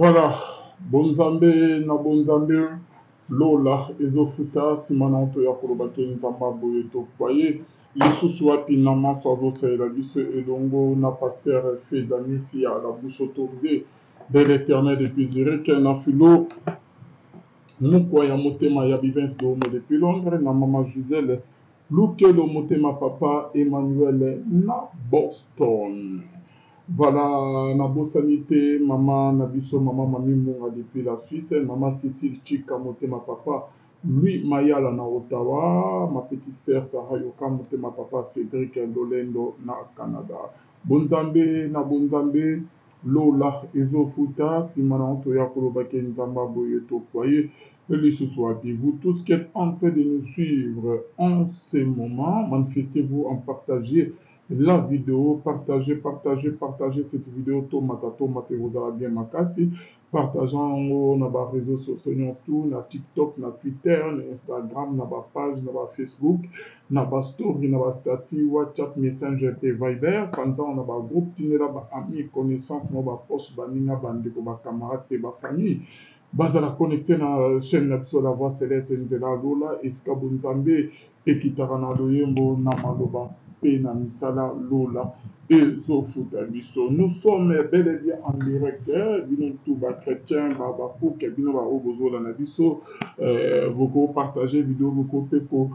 Voilà, bonzambe na bonzambe lola ezofuta nsima na toya koloba te nzambe aboye tokwaye lisusu wapi na maso azosalela biso elongo na pasteur Fezamisi ya la bouche autorisée de l'éternel depuis Zurich na philo mukwa ya motema ya Bivens Doomo depuis Londres na mama Gisèle Lukelo motema papa Emmanuel na Boston. Voilà, nabosani te mama na biso mama Mami Mbunga depuis la Suisse, mama Cécile Chika motema papa Louis Mayala na Ottawa, ma petite sœur Sarah Yoka motema papa Cédric Lolendo na Canada. Bonzambe na bonzambe lola ezofuta nsima na toya koloba ke nzambe aboye tokwaye lisusu wapi. Vous tous qui êtes en train de nous suivre en ce moment, manifestez-vous en partager la vidéo, partagez, partagez, partagez cette vidéo, tomata, tomata, vous bien makasi, partageant yango na ba réseaux sociaux nyonso, na TikTok, na Twitter, na Instagram, na ba page, na ba Facebook, na ba story, na ba statut, WhatsApp, Messenger pe Viber, panza na ba groupe, tinela ba amis, connaissance, na ba poste, baninga, bandeko, ba camarades pe ba famille. Bazala connecté na chaîne na biso La Voix Céleste nzela lola esika bonzambe ekitaka na loyembo na maloba pe na misala lola ezofuta biso. Nous sommes bel et bien en direct, bino tout ba chrétien ba bapuke bino ba oyo bozolanda biso, boko partager vidéo, boko pe ko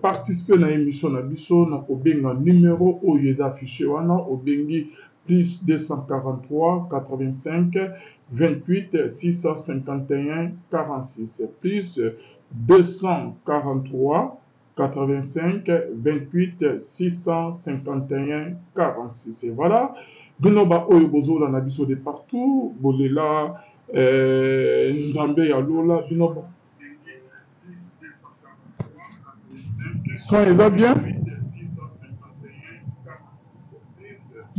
participer na émission na biso na kobenga numéro oyo eza affiché wana, obengi plus 243 85 28 651 46 plus 243 85 28 651 46. Et voilà, bino ba oyo bozolanda biso de partout, bolela nzambe ya lola, bino ba son eza bien.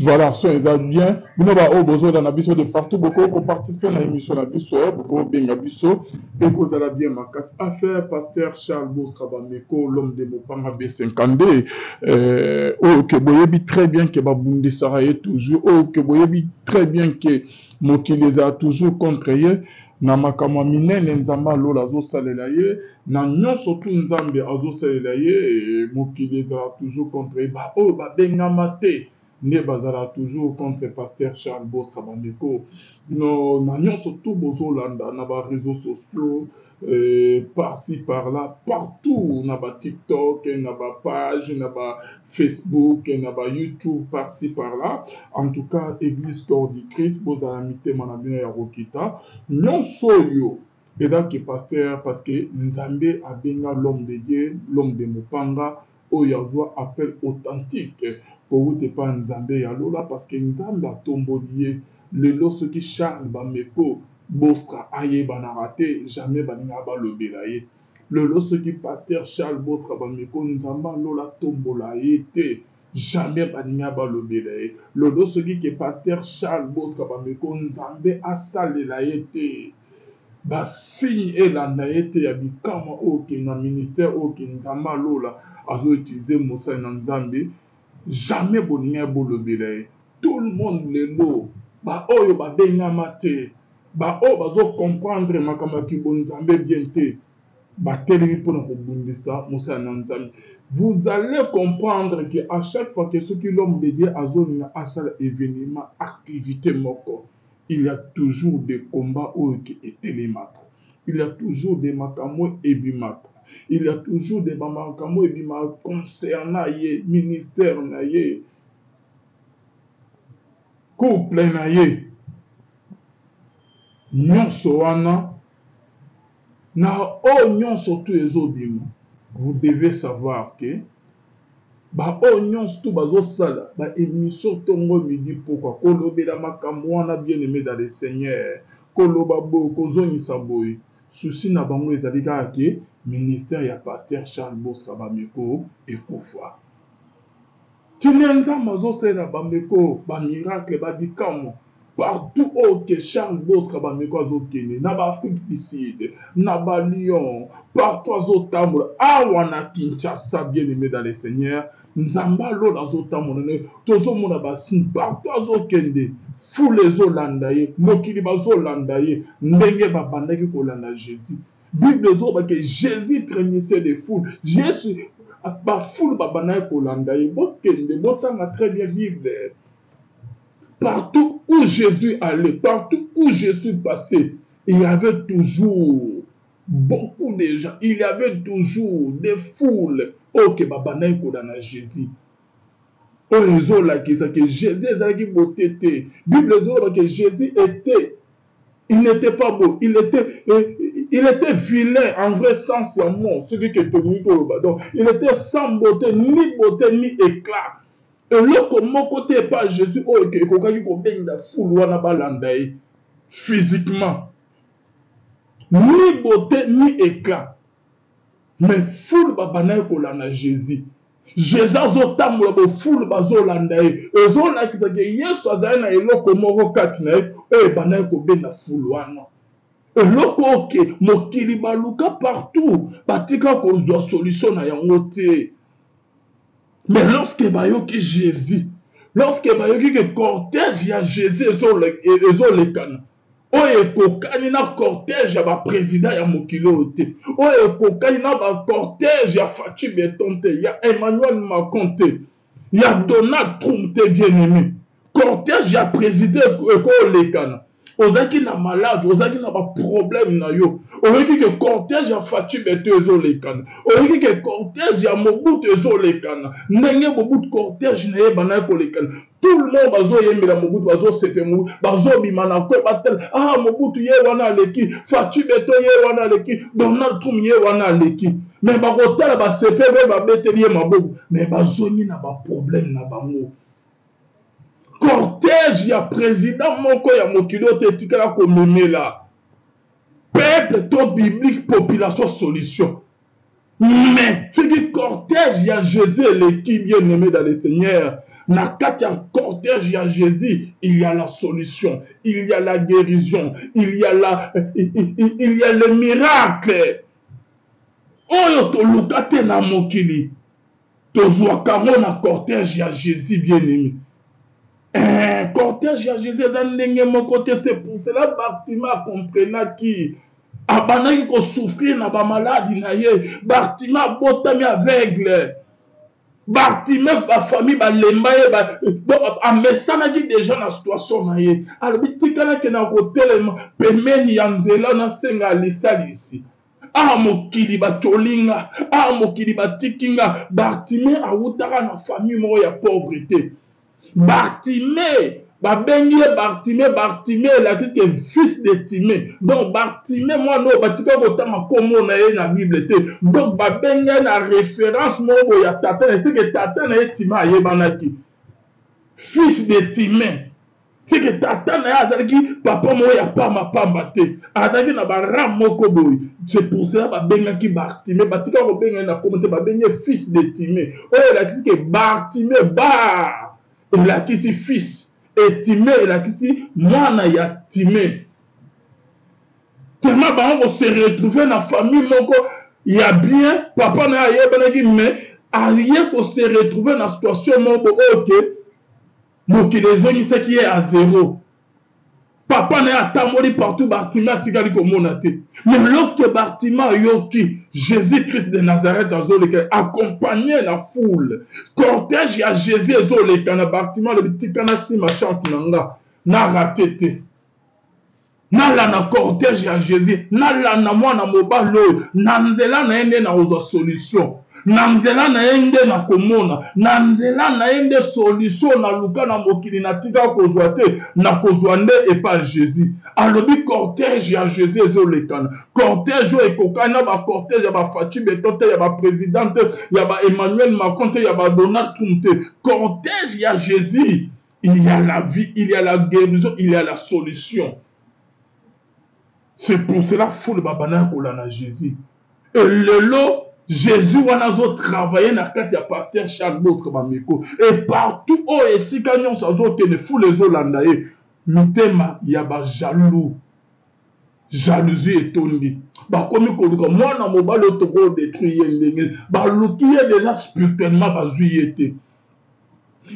Voilà, son eza bien. Bino ba oyo bozolanda biso de partout, boko ko participer na émission na biso, boko benga biso ekozala bien makasi. Affaire pasteur Charles Bostra Bameko, l'homme de Mopanga B52, oyo ke boyebi très bien ke babundisaka ye toujours, oyo ke boyebi très bien ke mokili ezala toujours contre ye na makambo ya minene nzambe alola azosalela ye na nyonso tu nzambe azosalela ye, mokili ezala toujours contre ye. Ba oyo babengama te nde bazala toujours contre pasteur Charles Bostra Bameko. No, na nyonso tu bozolanda na ba réseaux sociaux, par-ci par-là, partout, na ba TikTok, na ba page, na ba Facebook, na ba YouTube, par-ci par-là. En tout cas, Église Corps du Christ, bozala mitema na bino ya kokita. Nyonso oyo ezaki pasteur parce que Nzambe abenga l'homme de Dieu, l'homme de Mopanga, oyo azwa appel authentique kowuta epa Nzambe ya lola parce que Nzambe atomboli ye. Lelo soki Charles Bameko Bostra ayebanaka te, jamais balingaka balobela ye. Lelo soki pasteur Charles Bostra Bameko Nzambe alola atombola ye te, jamais balingaka balobela ye. Lelo soki ke pasteur Charles Bostra Bameko Nzambe asalela ye te, ba signe elanda ye te ya bikamwa oyo ke na ministère oyo ke Nzambe alola azo utiliser mosali na Nzambe, jamais bolingaka bolobela ye. Tout le monde lelo ba oyo babengama te, ba oyo bazo comprendre makambo ya kibonzambe bien te, batelemi mpona kobundisa mosala na Nzambe. Vous allez comprendre que à chaque fois que soki l'homme de Dieu azolinga asala événement, activité moko, il y a toujours des combats oyo ke etelemaka, il y a toujours des makambo ebimaka, il y a toujours des makambo ebimaka concernant ye, ministère na ye, couple na ye, nyonso wana na oyo nyonso tu ezobima. Vous devez savoir que ba oyo nyonso tu bazosala ba émission tongo midi pokwa kolobela makambo wana, bien aimé dans le Seigneur, koloba boye kozongisa boye, souci na bango ezali kaka ke ministère ya pasteur Charles Bostra Bameko ekufa. Tina Nzambe azosalela Bameko ba miracle ba bikamwa partout oyo ke Charles Bostra Bameko azokende, na ba Afrique du Sud, na ba Lyon, partout azotambola, awa na Kinshasa, bien aimé dans le Seigneur. Nzambe ya lola azotambola na ye. Tozomona ba signe partout azokende, foule ezolanda ye, mokili bazolanda ye ndenge babandaki kolanda Jesus. Bible ezoloba ke Jesus trenissait des foules. Yesu ba foule babandaki kolanda ye. Bokende botanga très bien Bible. Partout où Jesus allait, partout où Jesus passait, il y avait toujours beaucoup de gens, il y avait toujours des foules oyo ke babandaki kolanda Jesus. Oyo ezolakisa ke Jesus ezalaki beauté te. Bible ezoloba ke Jesus était, il n'était pas beau, il était vilain en vrai sens ya mot, soki ke tolingi koloba. Donc, il était sans beauté, ni beauté ni éclat. Eloko moko te epa Jésus oyo ekokaki kobenga foule wana balanda ye physiquement. Ni beauté ni éclat. Mais foule babandaki kolanda Jésus. Jésus azotambola bo foule bazolanda ye. Ezolakisa ke Yesu azali na eloko moko kati na ye oyo ebandaki kobenda foule wana. Eloko oyo ke mokili baluka partout batika kozwa solution na yango te. Mais lorsque bayoki Jésus, lorsque bayoki ke cortège ya Jésus ezolekana, oyo ekokani na cortège ya baprésident ya mokili oyo te, oyo ekokani na bacortège ya Fatshi Béton te, ya Emmanuel Macron te, ya Donald Trump te, bien-aimé. Cortège ya président ekolekana, ozalaki na malade, ozalaki na baproblème na yo, oyoki ke cortège ya Fatshi Béton ezolekana, oyoki ke cortège ya Mobutu ezolekana, ndenge Mobutu cortège na ye bandaki kolekana, tout le monde bazoyembela Mobutu, bazosepe Mobutu, bazobima na kwe batala, ah Mobutu ye wana aleki, Fatshi Béton ye wana aleki, Donald Trump ye wana aleki. Mais bakotala basepe mpe babeteli ye maboko, mais bazongi na baproblème na bango. Cortège ya président moko ya mokili oyo te etikala komemela peuple to biblique population solution. Mais soki cortège ya Jésus eleki, bien aimé dans le Seigneur, na kati ya cortège ya Jésus, il y a la solution, il y a la guérison, il y a le miracle. Oyo toluka te na mokili, tozwaka yango na cortège ya Jésus, bien aimé. Cortège ya Jésus eza ndenge moko te. C'est pour cela Bartimée akomprenaki, abandaki kosouffrir na bamaladi na ye. Bartimée abotami aveugle. Bartimée bafamille balemba ye, amesanaki déjà na situation na ye. Alobi tikalaki na kotelema pembeni ya nzela, nasenga lisalisi. Ah mokili batolinga, ah mokili batikinga. Bartimée awutaka na famille moko ya pauvreté. Bartimée babengi ye Bartimée. Bartimée elakisi ke fils de Timée. Donc Bartimée mwana oyo batika kotanga nkombo na ye na Bible te. Donc babengi ye na référence moko boye ya tata na ye, seke tata na ye Timée ayebanaki, fils de Timée, seke tata na ye azalaki papa moko ya pamba pamba te, azalaki na baram moko boye. C'est pour cela babengaki Bartimée, batika kobenga ye na kombo te, babengi ye fils de Timée, oyo elakisi ke Bartimée, Bar elakisi fils et Timée elakisi mwana ya Timée. Tellement bango kose retrouver na famille moko ya bien, papa na ye ayebanaki, mais aye kose retrouver na situation moko oyo ke mokili ezongisaki ye à zéro. Papa na ye atamboli partout, Bartimée atikali komona te. Mais lorsque Bartimée ayoki Jésus-Christ de Nazareth azoleka, accompagné na foule, cortège ya Jésus ezoleka na Bartimée alobi tika na nsima chance na nga na rate te, nalanda cortège ya Jésus, nalanda mwana mobali oyo, na nzela na ye nde nakozwa solution, na nzela na ye nde nakomona, na nzela na ye nde solution naluka na mokili natika kozwa te, nakozwa nde epa Jésus. Alobi cortège ya Jésus ezolekana, cortège oyo ekokani na bacortège ya baFatshi Béton te, ya baprésident te, ya baEmmanuel Macron te, ya baDonald Trump te. Cortège ya Jésus, il y a la vie, il y a la guérison, il y a la solution. C'est pour cela foule babanda kolanda Jésus. Et lelo Jésus wana azotravaille na kati ya pasteur Charles Bosco Bameko, et partout oyo esika nyonso azokende, foule ezolanda ye. Mitema ya bajaloux. Jalousie etondi. Bakomi koluka mwana mobali oyo toko detruire ye ndenge. Baluki ye deja spirituellement bazwi ye te.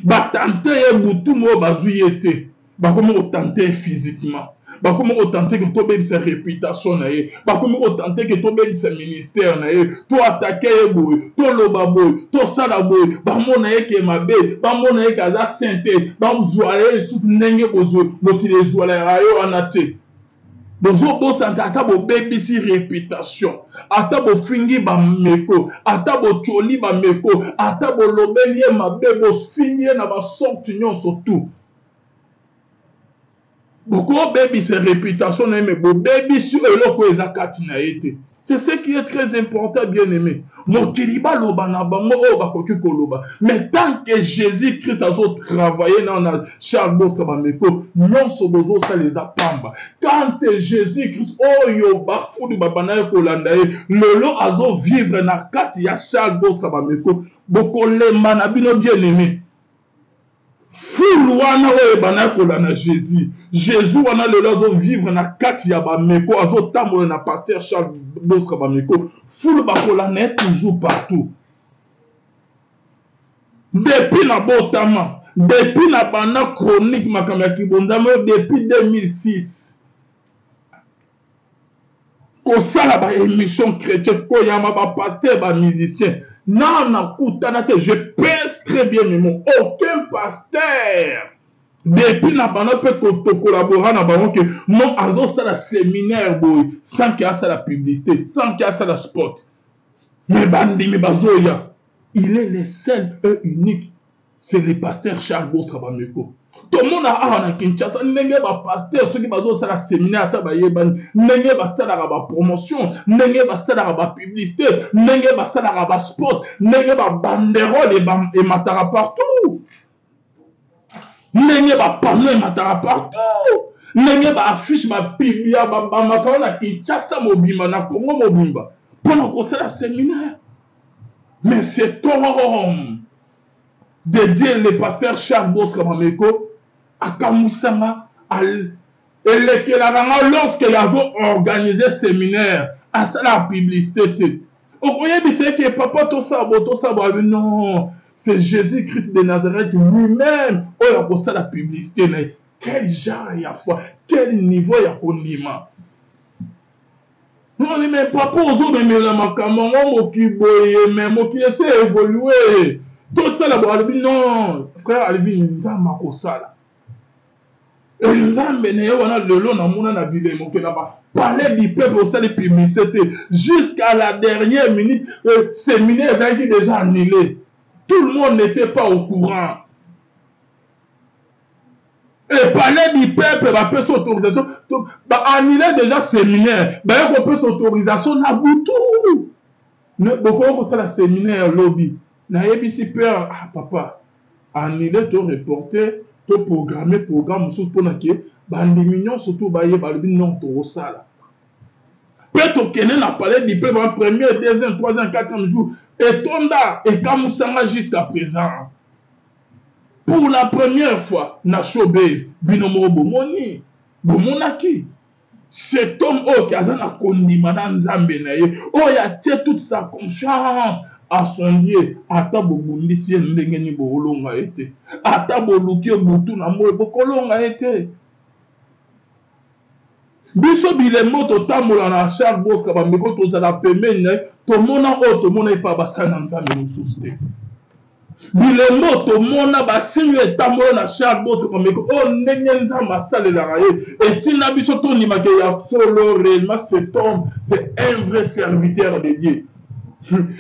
Batante ye butu moko bazwi ye te. Bakomi kotante ye physiquement. Bakomi kotante ke tobebisa reputation na ye. Bakomi kotante ke tobebisa ministère na ye. To attaquer ye boye, toloba boye, tosala boye. Bamona ye ke mabe, bamona ye ke aza saint te. Bazwa ye lisusu ndenge bozwi mokili ezwalaka ye wana te. Bozobosana ata bobebisi reputation, ata bofingi bameko, ata botioli bameko, ata bolobeli ye mabe, bofingi ye na basorte nyonso tout. Bokobebisa reputation na ye, mais bobebisi eloko oyo eza kati na ye te. C'est ce qui est très important, bien-aimé. Mokili baloba na bango oyo bakoki koloba. Mais tant que Jésus-Christ azo travailler na na Charles Bosca Bameko, nyonso bozosala eza pamba. Quand Jésus-Christ oyo bafulu babandaki kolanda ye, lelo azo vivre na kati ya Charles Bosca Bameko, bokolemba na bino bien-aimé. Foule wana oyo ebandaki kolanda Jesus, Jesus wana lelo azo vivre na kati ya Bameko, azotambola na pasteur Charles Bosca Bameko. Foule bakolanda ye toujours partout. Depuis na botama, depuis na banda chronique makambo ya kibonzambe oyo depuis 2006. Kosala ba émission chrétien, koyamba ba pasteur, ba musicien. Na nakutana te, je pèse très bien mes mots. Aucun pasteur depuis na banda pe tokolabora na bango ke non azosala séminaire boye sans ke asala publicité, sans ke asala spot. Mais bandimi bazoya. Il est le seul et unique. C'est le pasteur Charles Bostra Bameko. Tomona awa na Kinshasa ndenge ba pasteur soki bazosala séminaire ata bayebani, ndenge basalaka ba promotion, ndenge basalaka ba publicité, ndenge basalaka ba spot, ndenge ba banderole emataka partout, ndenge ba panneau emataka partout, ndenge ba affiche ba publia babambaka na Kinshasa mobimba, na Congo mobimba mpona kosala séminaire. Mais cet homme de Dieu, le pasteur Charles Bosca Bameko, akamwisanga, elekelaka nga lorsque yazo organiser séminaire, asala publicité te. Okoyebisa ye ke papa tosala bo, tosala bo, alobi non, c'est Jésus-Christ de Nazareth lui-même oyo akosala publicité na ye. Quel genre ya foi, quel niveau ya kondima. Non, mais papa ozomemela makambo yango mokili boye, mais mokili esi évolue. Tosala bo, alobi non, frère alobi Nzambe akosala. E Nzambe na ye wana lelo namona na bilemo ke na ba palais du peuple osali publicité jusqu'à la dernière minute, séminaire ezalaki déjà annulé. Tout le monde n'était pas au courant. Et palais du peuple bapesa autorisation, ba annulé déjà séminaire, baye kopesa autorisation na butu. Bokoki kosala séminaire lobi. Nayebisi père, ah papa, annulé to reporter, to programmer programme mosusu mpona ke bandimi nyonso tu bayeba, balobi non tokosala. Pe tokende na palais du peuple en premier, deuxième, troisième, quatrième jour. Etonda ekamusanga jusqu'à présent. Pour la première fois na showbiz, bino moko bomoni, bomonaki cet homme oyo ki aza na kondima na Nzambe na ye, oyo atie toute sa confiance à son Dieu. Ata bobundisi ye ndenge nini bokolonga ye te, ata boluki ye butu na moyi bokolonga ye te. Biso bilembo totambola na Charles Bosca Bameko, tozala pembeni na ye, tomona oyo tomona epa basali na Nzambe mosusu te. Bilembo tomona basinga etambola na Charles Bosca Bameko, oyo ndenge Nzambe asalelaka ye, etinda biso tondimaka ya solo réellement cet homme c'est un vrai serviteur de Dieu.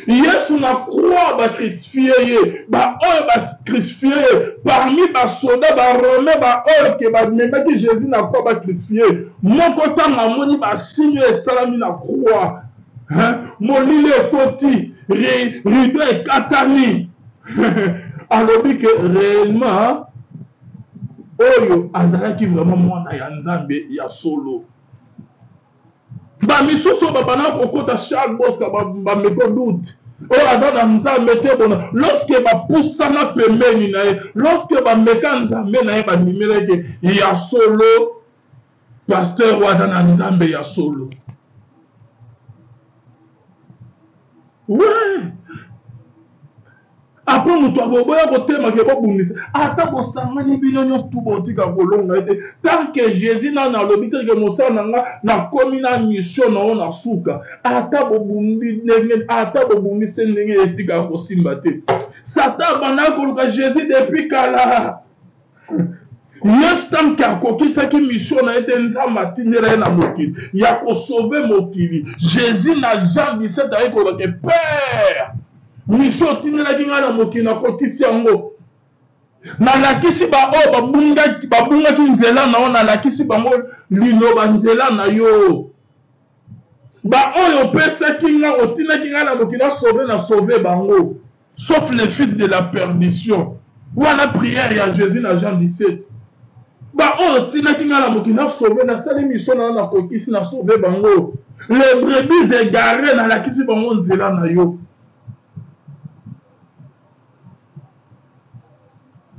Yesu na croix ba crucifié ye, ba oyo ba crucifié ye parmi ba soldats ba romains ba oyo ke ba memaki Jésus na croix ba crucifié moko ntango amoni ba signe oyo esalami na croix, hein, molili ekoti, rideau ekatani, alobi ke réellement oyo azalaki vraiment mwana ya Nzambe ya solo. Ba misusu oyo babandaka kokota Charles Bosca bameko doute oyo aza na Nzambe te bona, lorsque bapusana pembeni na ye, lorsque bameka Nzambe na ye, bandimelaki ya solo. Pasteur oyo aza na Nzambe ya solo. Ouais. Après moto akoboya kotema ke bobundisa ata bosangani bino nyonso tu botika kolonga ye te tant que Jésus nanu alobi te ke mosala na nga nakomi na mission na yo na suka ata bobundi ndenge ata bobundisi ndenge etikaka kosimba te. Satan abandaka koluka Jésus depuis kala. Yesu tant que akokisaki mission na ye te Nzambe atindela ye na mokili ya kosauve mokili. Jésus na Jean 17 aye koloba ke Père, mission otindelaki ngai na mokili nakokisi yango. Nalakisi baoyo babungaki, babungaki nzela na yo, nalakisi bango liloba nzela na yo. Baoyo opesaki ngai, otindaki ngai na mokili na sauve, na sauve bango. Sauf le fils de la perdition. Wana prière ya Jésus na Jean 17. Ba oyo tinaki nga na mokili na sauver na sali mission na na kokisi na sauver bango. Les brebis égarées na lakisi bango nzela na yo.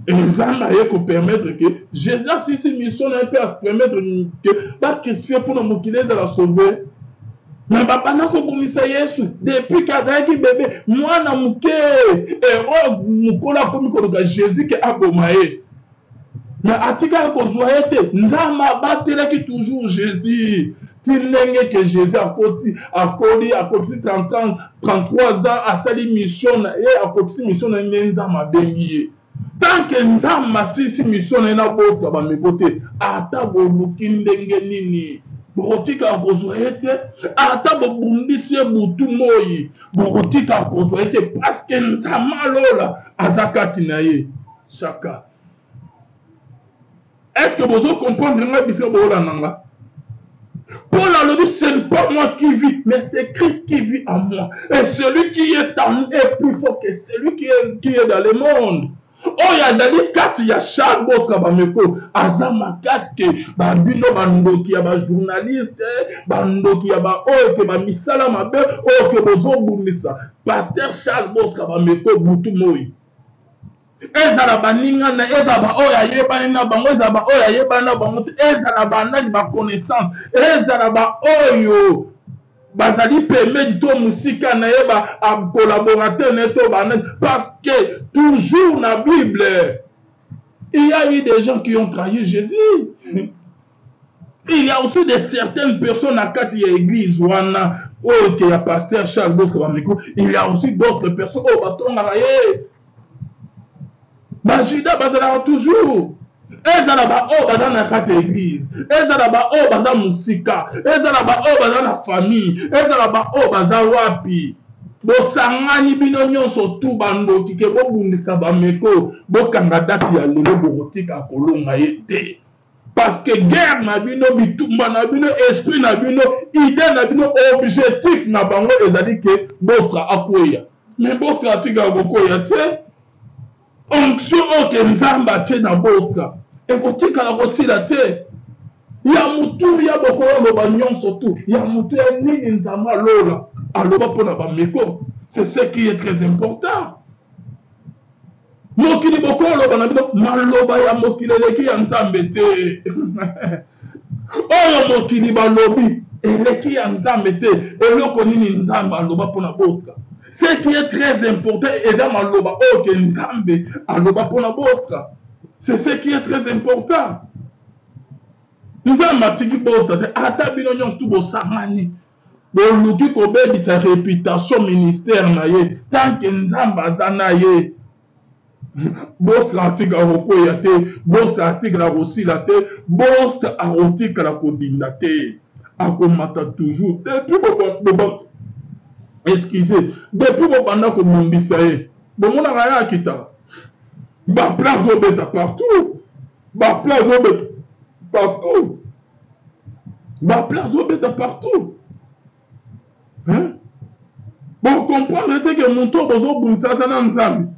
Et Nzambe aye ko permettre que Jésus asisi mission na ye mpe as permettre que ba crucifier mpo na mokili ezala sauver. Mais babanda kobomisa Yesu depuis que azalaki bebe mwana moke. Herode mokolo akomi koluka Jésus ke aboma ye, mais atikaka kozwa ye te. Nzambe abatelaki toujours Jésus ti ndenge ke Jésus akoti, akoli, akokisi 30 ans, 33 ans, asali mission na ye, akokisi mission na ye nde Nzambe abengi ye. Tant que Nzambe asilisi mission na ye na boska bameko te, ata boluki ndenge nini bokotikaka kozwa ye te, ata bobundisi ye butu moi bokotikaka kozwa ye te, parce que Nzambe alola aza kati na ye. Chaka, est-ce que bozo comprendre nga bisika boolanda nga? Paul alobi, ce n'est pas moi qui vis, mais c'est Christ qui vit en moi. Et celui qui est en nous est plus fort que celui qui est dans le monde. Oyo azali kati ya Charles Bostra Bameko aza makasi ke babino bandoki ya ba journaliste, bandoki ya ba oyo ke ba misala mabe oyo ke bozobundisa pasteur Charles Bostra Bameko butu moi. Ezala baninga na, ezala baoyo ayebani na bango, ezala baoyo ayebani na bango te, ezala banani ba connaissance, ezala baoyo bazali pembeni to mosika na ye, ba collaborateur na ye to banani, parce que toujours na Bible il y a eu des gens qui ont trahi Jésus. Il y a aussi de certaines personnes na kati ya église wana oyo ke ya pasteur Charles Bosco Bameko, il y a aussi d'autres personnes oyo batongaka ye. Ba Judas bazalaka toujours, ezala ba oyo baza na kati ya église, ezala ba oyo baza mosika, ezala ba oyo baza na famille, ezala ba oyo baza wapi. Bosangani bino nyonso tu bandoki ke bobundisa Bameko, bokanga date ya lelo, bokotika kolonga ye te. Parce que guerre na bino, bitumba na bino, esprit na bino, idée na bino, objectif na bango ezali ke Bostra akweya. Mais Bostra atikaka kokwea te. Onction oyo ke Nzambe atie na Bostra ekotikala kosila te. Ya mutu ya bokoyo aloba nyonso tu, ya mutu ya nini Nzambe alola aloba mpona Bameko, c'est ce qui est très important. Mokili bokoloba na bino maloba ya mokili eleki ya Nzambe te. Oyo mokili balobi eleki ya Nzambe te. Eloko nini Nzambe aloba mpona Bostra? Ce qui est très important eza maloba oyo ke Nzambe aloba mpona Bostra. C'est ce qui est très important. Nzambe atiki Bostra te, ata bino nyonso tu bosangani boluki kobebisa réputation ministère na ye, tant que Nzambe aza na ye. Bostra atikala kokweya te, Bostra atikala kosila te, Bostra akotikala kodinda te, akomata toujours. Depuis boba, excusez, depuis bobanda kobundisa ye, bomonaka ye akita ba plans azobeta partout, ba plans azobeta partout, ba plans azobeta partout. Hein? Bon comprendre te que moto oyo bozobundisa aza na Nzambe.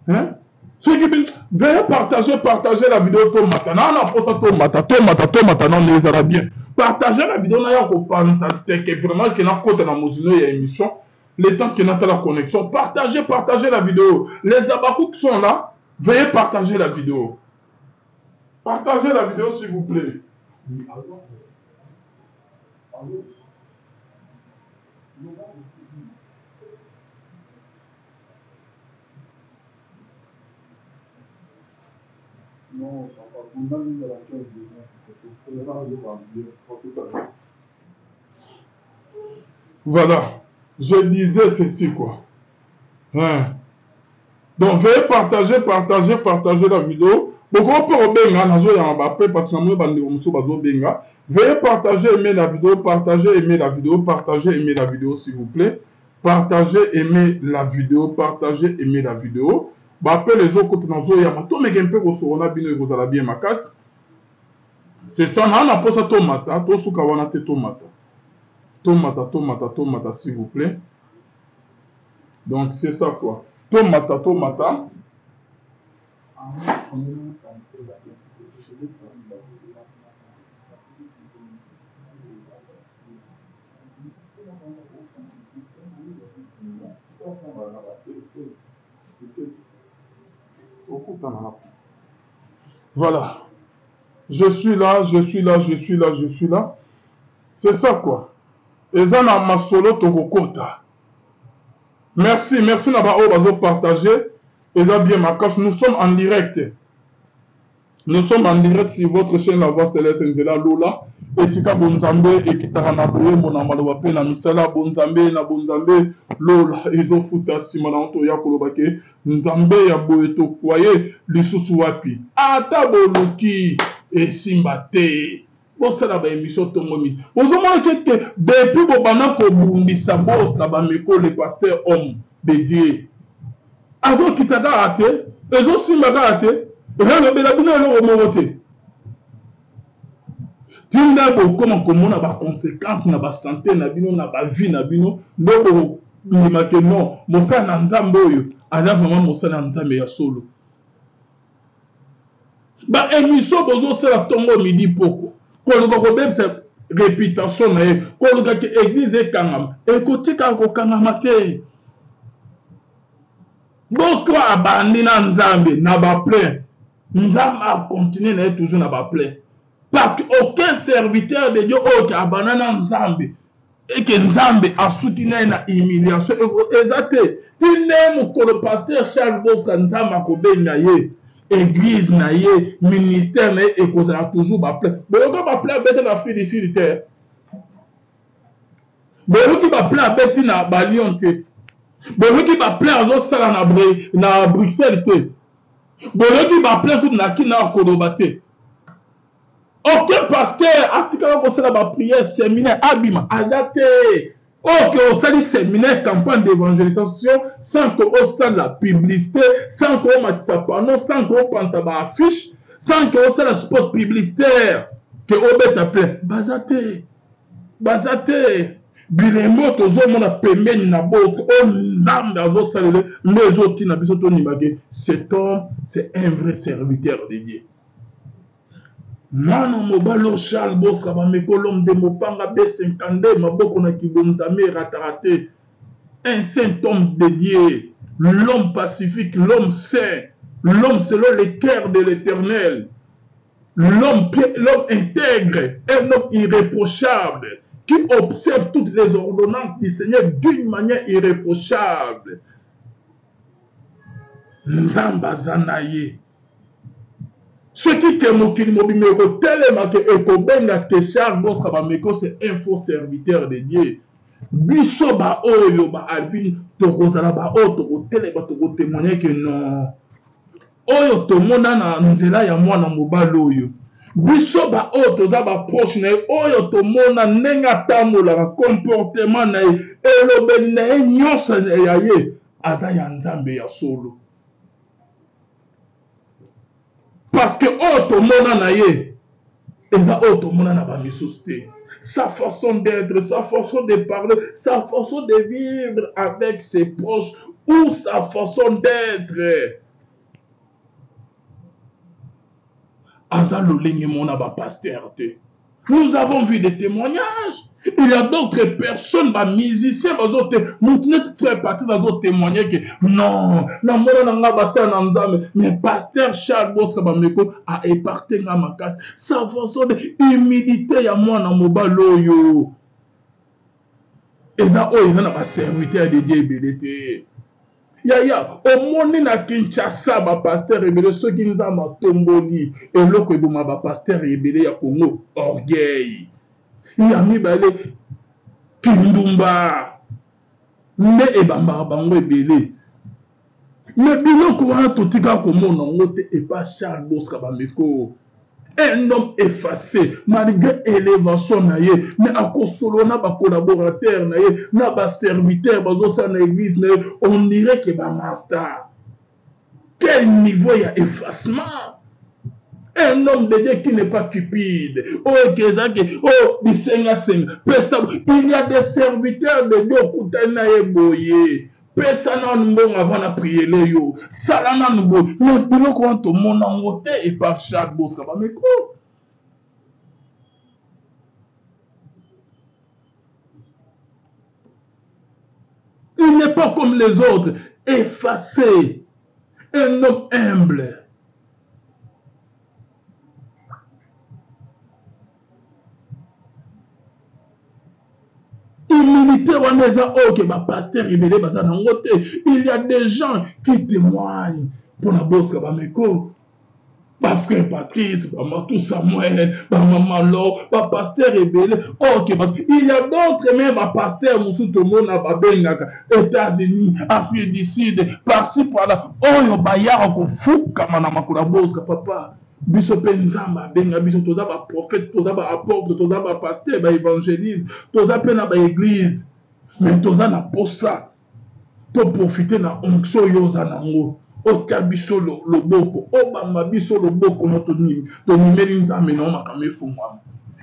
Hein? Soki bino veuillez partager, partager la vidéo tomata na na posa tomata, tomata, tomata non mais ezala bien. Partager la vidéo na ya kopanza te que vraiment que na kota na mozino ya émission, le temps que natala connexion. Partagez, partagez la vidéo. Les abakouk sont là, veuillez partager la vidéo. Partagez la vidéo s'il vous plaît. Voilà, je disais ceci quoi. Hein. Donc veuillez partager, partager, partager la vidéo. Bokoki mpe kobenga, nazoyamba bape parce que namoni bandeko mosusu bazobenga. Veuillez partager, aimer la vidéo, partager, aimer la vidéo, partager, aimer la vidéo s'il vous plaît. Partagez, aimer la vidéo, partagez, aimer la vidéo. Baappel ezokota nazoyamba, tomeke mpe kosolola na bino ekozala bien makasi. C'est ça, naa na posa tomata, tosuka wana te tomata. Tomata, tomata, tomata s'il vous plaît. Donc c'est ça quoi. Tomata, tomata. Voilà. Je suis là, je suis là, je suis là, je suis là. C'est ça quoi. Eza na masolo tokokota. Merci, merci na ba oyo bazo partager. Eza bien makasi. Nous sommes en direct. Nous sommes en direct sur votre chaîne La Voix Céleste Nzela Lola. Esika bonzambe ekitaka na boyembo na maloba mpe na misala bonzambe na bonzambe lola ezofuta nsima na yango toya koloba ke nzambe ya boye tokwaye lisusu wapi ata boluki esimba te bosala ba émission tongo midi bozomona ke te depuis bobanda kobundisa bos na bameko le pasteur homme de Dieu azokita kaka te ezosimba kaka te ezalobela bino eloko moko te tinda bokoma komona baconséquence na basante na bino na bavie na bino nde bokondima ke non mosala na nzambe oyo aza vraiment mosala ya nzambe ya solo ba emission bozosala tongo midi poko koluka kobebisa reputation na ye koluka ke eglise ekangama ekotikaka kokangama te boko abandi na nzambe na baplein nzambe akontinue na ye toujours na baplein parce que aucun serviteur de dieu oyo ke abanda na nzambe eke nzambe asuki na ye na humiliation eza te ti nde mokolo pasteur charles bosa nzambe akobenga ye eglise na ye ministère na ye ekozala toujours baplein boyoka baplein abeta na afrique du sud te boyoki baplein abeti na balion te boyoki baplein azosala na, na bruxelles te boyoki baplein kutu na kina akoloba te Aucun pasteur atikala kosala ba prière séminaire abima aza te. Oyo ke osali séminaire campagne d'évangélisation sans que osala publicité, sans que omatisa panneau, sans que opanza ba affiche, sans que osala spot publicitaire ke obeta plein. Baza te. Baza te. Bilembo tozomona pembeni na bote oyo Nzambe azosalele nde ezotina biso tondima ke cet homme c'est un vrai serviteur de Dieu. Mwana mobali oyo Charles Bostra bameko l'homme de mopanga B52 maboko na kibonzame erataka te un saint homme de Dieu l'homme pacifique l'homme saint l'homme selon le cœur de l'éternel l'homme l'homme intègre un homme irréprochable qui observe toutes les ordonnances du Seigneur d'une manière irréprochable Nzambe aza na ye Soki ke mokili mobimba ekotelema ke ekobenga ke Charles Bostra Bameko c'est un faux serviteur de Dieu. Biso ba oyo ba Alvin tokozala ba oyo tokotelema tokotemoigne ke non. Oyo tomona na nzela ya mwana mobali oyo. Biso ba oyo toza ba proche na ye oyo tomona ndenge atambolaka comportement na ye elobeli na ye nyonso ya ye aza ya Nzambe ya solo. Parce que oyo tomona na ye eza oyo tomona na ba misusu te. Sa façon d'être, sa façon de parler, sa façon de vivre avec ses proches ou sa façon d'être. Aza lolenge mona ba pasteur te. Nous avons vu des témoignages. Il y a d'autres personnes, ba musiciens, bazo te, mutu neti frère Patrice azo témoigner que non, na mona na nga basala na Nzambe, mais pasteur Charles Bosca Bameko a éparté nga makasi. Sa façon de humilité ya mwana mobali oyo. Eza oyo eza na ba serviteurs de Dieu ebele te. Yaya, omoni na Kinshasa ba pasteurs ebele soki Nzambe atomboli eloko eboma ba pasteurs ebele ya Congo, orgueil. Ya mibale, kindumba nde ebambaka bango ebele. Me biloko wana totika komona yango te epa Charles Bosca Bameko. Un homme effacé malgré élévation na ye, mais akosolo na ba collaborateurs na ye, na ba serviteurs bazosala na église na ye, on dirait que ba master. Quel niveau ya effacement! Un homme de Dieu qui n'est pas cupide. Oh, que, oh, bisenga senga. Pesa, il y a des serviteurs de Dieu okutani na ye boye. Pesa nanu mbongo avant na priele yo. Sala nanu boye. Mais biloko wana tomona yango te epa Charles Bosca Bameko. Il n'est pas comme les autres, effacé, un homme humble. Humilité wana eza oyo ke ba pasteur ebele baza nango te. Il y a des gens qui témoignent mpona Bosca Bameko. Ba frère Patrice, ba Matou Samuel, ba Maman Lo, ba pasteur ebele. Ok, ba, il y a d'autres même ba pasteur mosusu tomona babengaka États-Unis, Afrique du Sud, par-ci par-là. Oyo bayaka kofukama na makolo ya Bosca papa. Biso pe Nzambe abenga biso, toza ba prophète, toza ba apôtre, toza ba pasteur, ba évangéliste, toza pe na ba église. Mais toza na posa to profiter na onction oyo oza nango, otia biso loboko, obamba biso loboko no tonimeli Nzambe na yo makambo efungwama.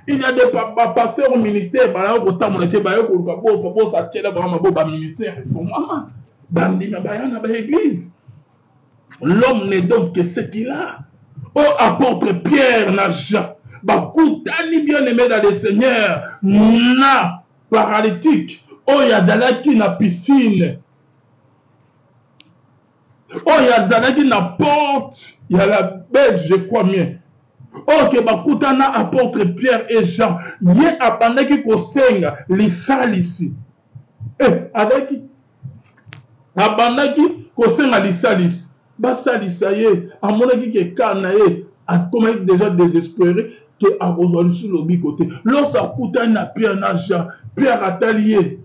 Il y a des pasteurs au ministère bayaka kotambola te, bayaka koluka bosa, bosa atiela bango maboko, ba ministère efungwama, bandima baya na ba église. L'homme ne donne que ce qu'il a. Oh, apôtre Pierre na Jean bakutani bien aimé dans le Seigneur na paralytique oyo azalaki na piscine, oyo azalaki na porte ya la Belge, je crois bien. Oyo ke bakutana apôtre Pierre et Jean, ye abandaki kosenga lisalisi. Azalaki abandaki kosenga lisalisi, basalisa ye. Amonaki ke cas na ye akomaki déjà désespéré ke akozwa lisusu lobiko te. Lorsque akutani na Pierre na Jean, Pierre atali ye,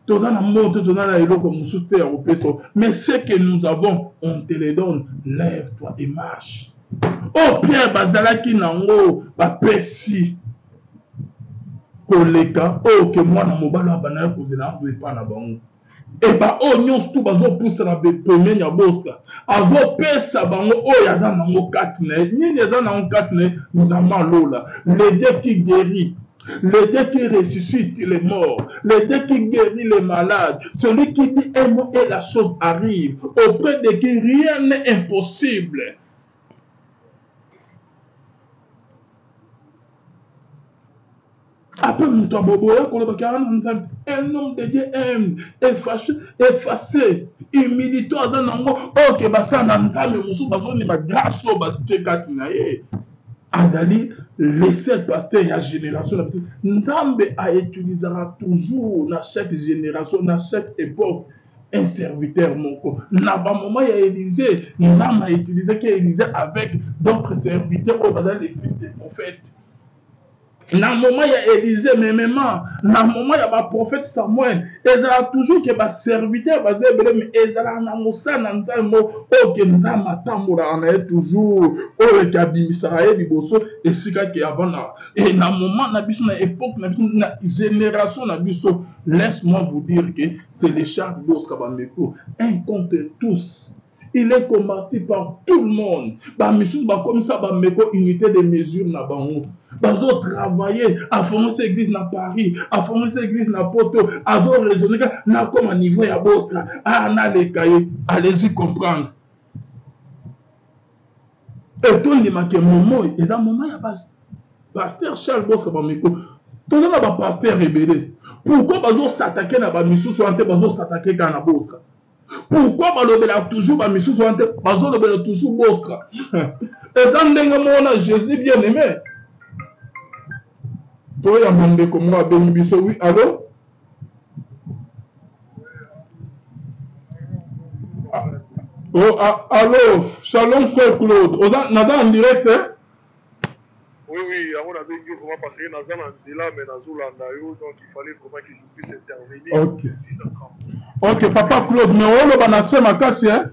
toza na mbongo te, toza na eloko mosusu te ya kopesa, mais ce que nous avons, on te le donne, lève-toi et marche. Oh, Pierre bazalaki nango bapesi koleka oyo ke mwana mobali oyo abandaki kozela azwa epai na bango. E baoyo nyonso tu bazopusana pembeni ya Bosca, azopesa bango oyo aza nango kati na ye. Nini aza nango kati na ye? Nzambe alola, le Dieu qui guérit, le Dieu qui ressuscite les morts, le Dieu qui guérit les malades, celui qui dit un mot et la chose arrive, auprès de qui rien n'est impossible. Après moto aboboya kolobaki aza na Nzambe, un homme de Dieu aime, effacé, effacé, humilité aza nango oyo ke basala na Nzambe mosusu bazondima grâce oyo batie kati na ye. Azali le seul pasteur ya génération na biso. Nzambe a utilisera toujours na chaque génération, na chaque époque un serviteur moko. Na ba moment ya Élisée, Nzambe a utilisaki Élisée avec d'autres serviteurs oyo bazali les fils des prophètes. Na moment ya Élisée, memement, na moment ya ba prophète Samuel, ezala toujours que ba serviteur baza ebele, mais ezala na mosala na Nzambe oyo ke Nzambe atambolaka na ye toujours, oyo ke abimisaka ye liboso esika ke avant na, et na moment na biso, na époque na biso, na génération na biso, laisse-moi vous dire que c'est le Charles Bosca Bameko, un contre tous. Il est combattu par tout le monde. Ba misusu ba komisa ba meko unité de mesure na bango. Bazo travailler, a former cette église na Paris, a former cette église na Poto, azo raisonner ka na comme niveau ya Bostra, ah na les cahiers, allez-y comprendre. Et tout le monde qui moment, et dans moment ya base. Pasteur Charles Bostra Bameko. Toza na ba pasteur ebele. Pourquoi bazo s'attaquer na ba misusu wana te bazo s'attaquer kaka na Bostra? Pourquoi balobela toujours ba misusu wana te bazolobela toujours Bostra? Eza ndenge moko na Jésus bien aimé. Toyamba ndeko moko abengi biso oui allo? Oh, ah, allo, shalom frère Claude. Oza naza en direct hein? Oui, oui, yango nabengi yo vraiment parce que naza na nzela mais nazolanda yo donc il fallait vraiment que je puisse intervenir. Ok. Ok, papa Claude, mais oloba na se makasi hein?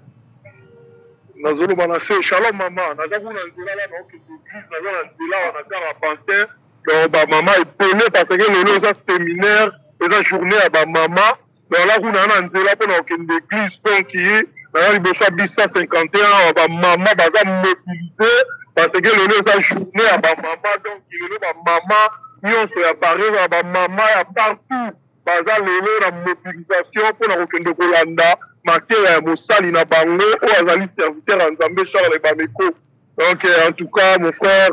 Nazoloba na se. Shalom mama, naza kuna nzela la na okende église, naza na nzela wana gare ya Pantin. Donc ba mama ebele parce que lelo eza séminaire, eza journée ya ba mama. Donc la kuna na nzela pona kokende église donc ye naza liboso ya bis 151 awa ba mama baza mobilise parce que lelo eza journée ya ba mama donc lelo ba mama nyonso ya Paris ya ba mama ya partout baza lelo na mobilisation mpona kokende kolanda mateya ya mosali na bango oyo azali serviteur ya Nzambe Charles Bameko. Donc en tout cas mon frère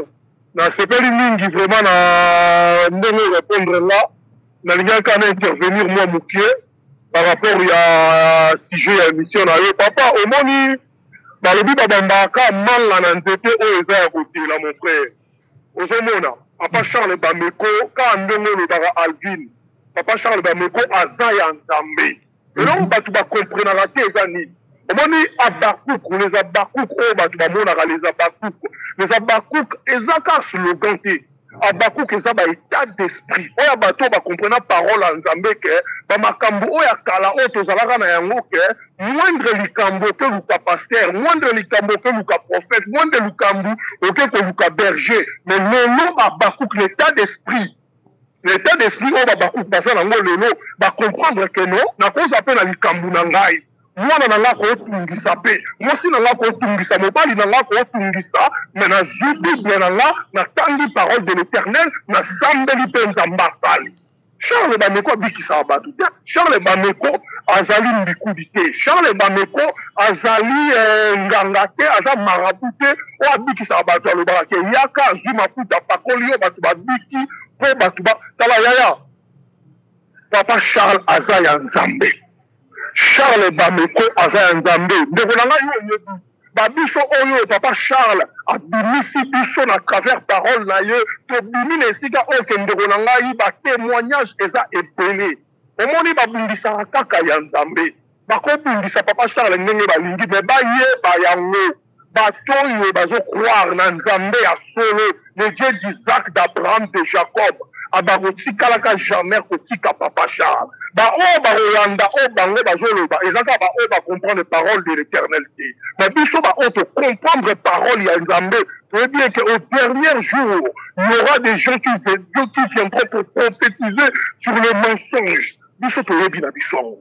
nasepeli mingi vraiment na ndenge répondre nga. Nalingaki kaka na intervenir mwa mokie par rapport ya sujet ya émission na yo papa. Omoni balobi babambaka manga na nzete oyo eza ya kotela mon frère. Ozomona papa Charles Bameko kaka ndenge olobaka Alvin, papa Charles Bameko aza ya Nzambe. Eloko bato bakomprenaka te eza nini? Omoni Habakuk, les Habakuk oyo bato bamonaka, les Habakuk, les Habakuk eza kaka slogan te. Habakuk eza ba état d'esprit oyo ya bato oyo bakomprena parole ya Nzambe ke bamakambo oyo ya kala oyo tozalaka na yango ke moindre likambo oke luka pasteur, moindre likambo oke luka prophète, moindre likambo oke koluka berger. Mais lelo ba Habakuk, l'état d'esprit, l'état d'esprit oyo babakuku baza nango lelo, bacomprendre ke no, nakozwa mpe na likambo na ngai, mwana na ngai akotungisa mpe mwasi na ngai akotungisa, mobali na ngai akotungisa, me nazwi bible na ngai, natangi parole de l'éternel, nasambeli mpe Nzambe asali. Charles Bameko abikisaka bato te. Charles Bameko azali mbikudi te. Charles Bameko azali eh, nganga te, aza marabu te oyo abikisaka bato. Alobaka ke yaka, azwi mafuta apakoli yo, bato babiki mpo bato ba tala yaya. Papa Charles aza ya Nzambe. Charles Bameko aza ya Nzambe. Ndeko na ngai, yo oyebi ba biso oyo papa Charles abimisi biso na travers parole na ye, tobimi na esika oyo ke ndeko na ngai ba témoignage eza ebele. Omoni babundisaka kaka ya Nzambe, bakobundisa papa Charles ndenge balingi, me bayeba yango bato oyo bazo croire na Nzambe ya solo, le Dieu d'Isaac, d'Abraham, de Jacob, abakotikalaka jamais kotika papa Charles. Baoyo bakolanda oyo bango bazoloba eza kaka baoyo bacomprendre parole de l'éternel te. Mais biso baoyo tocomprendre parole ya Nzambe, toyebi eke au dernier jour il y aura des gens qui, qui viendront pour prophétiser sur le mensonge. Biso toyebi na biso yango.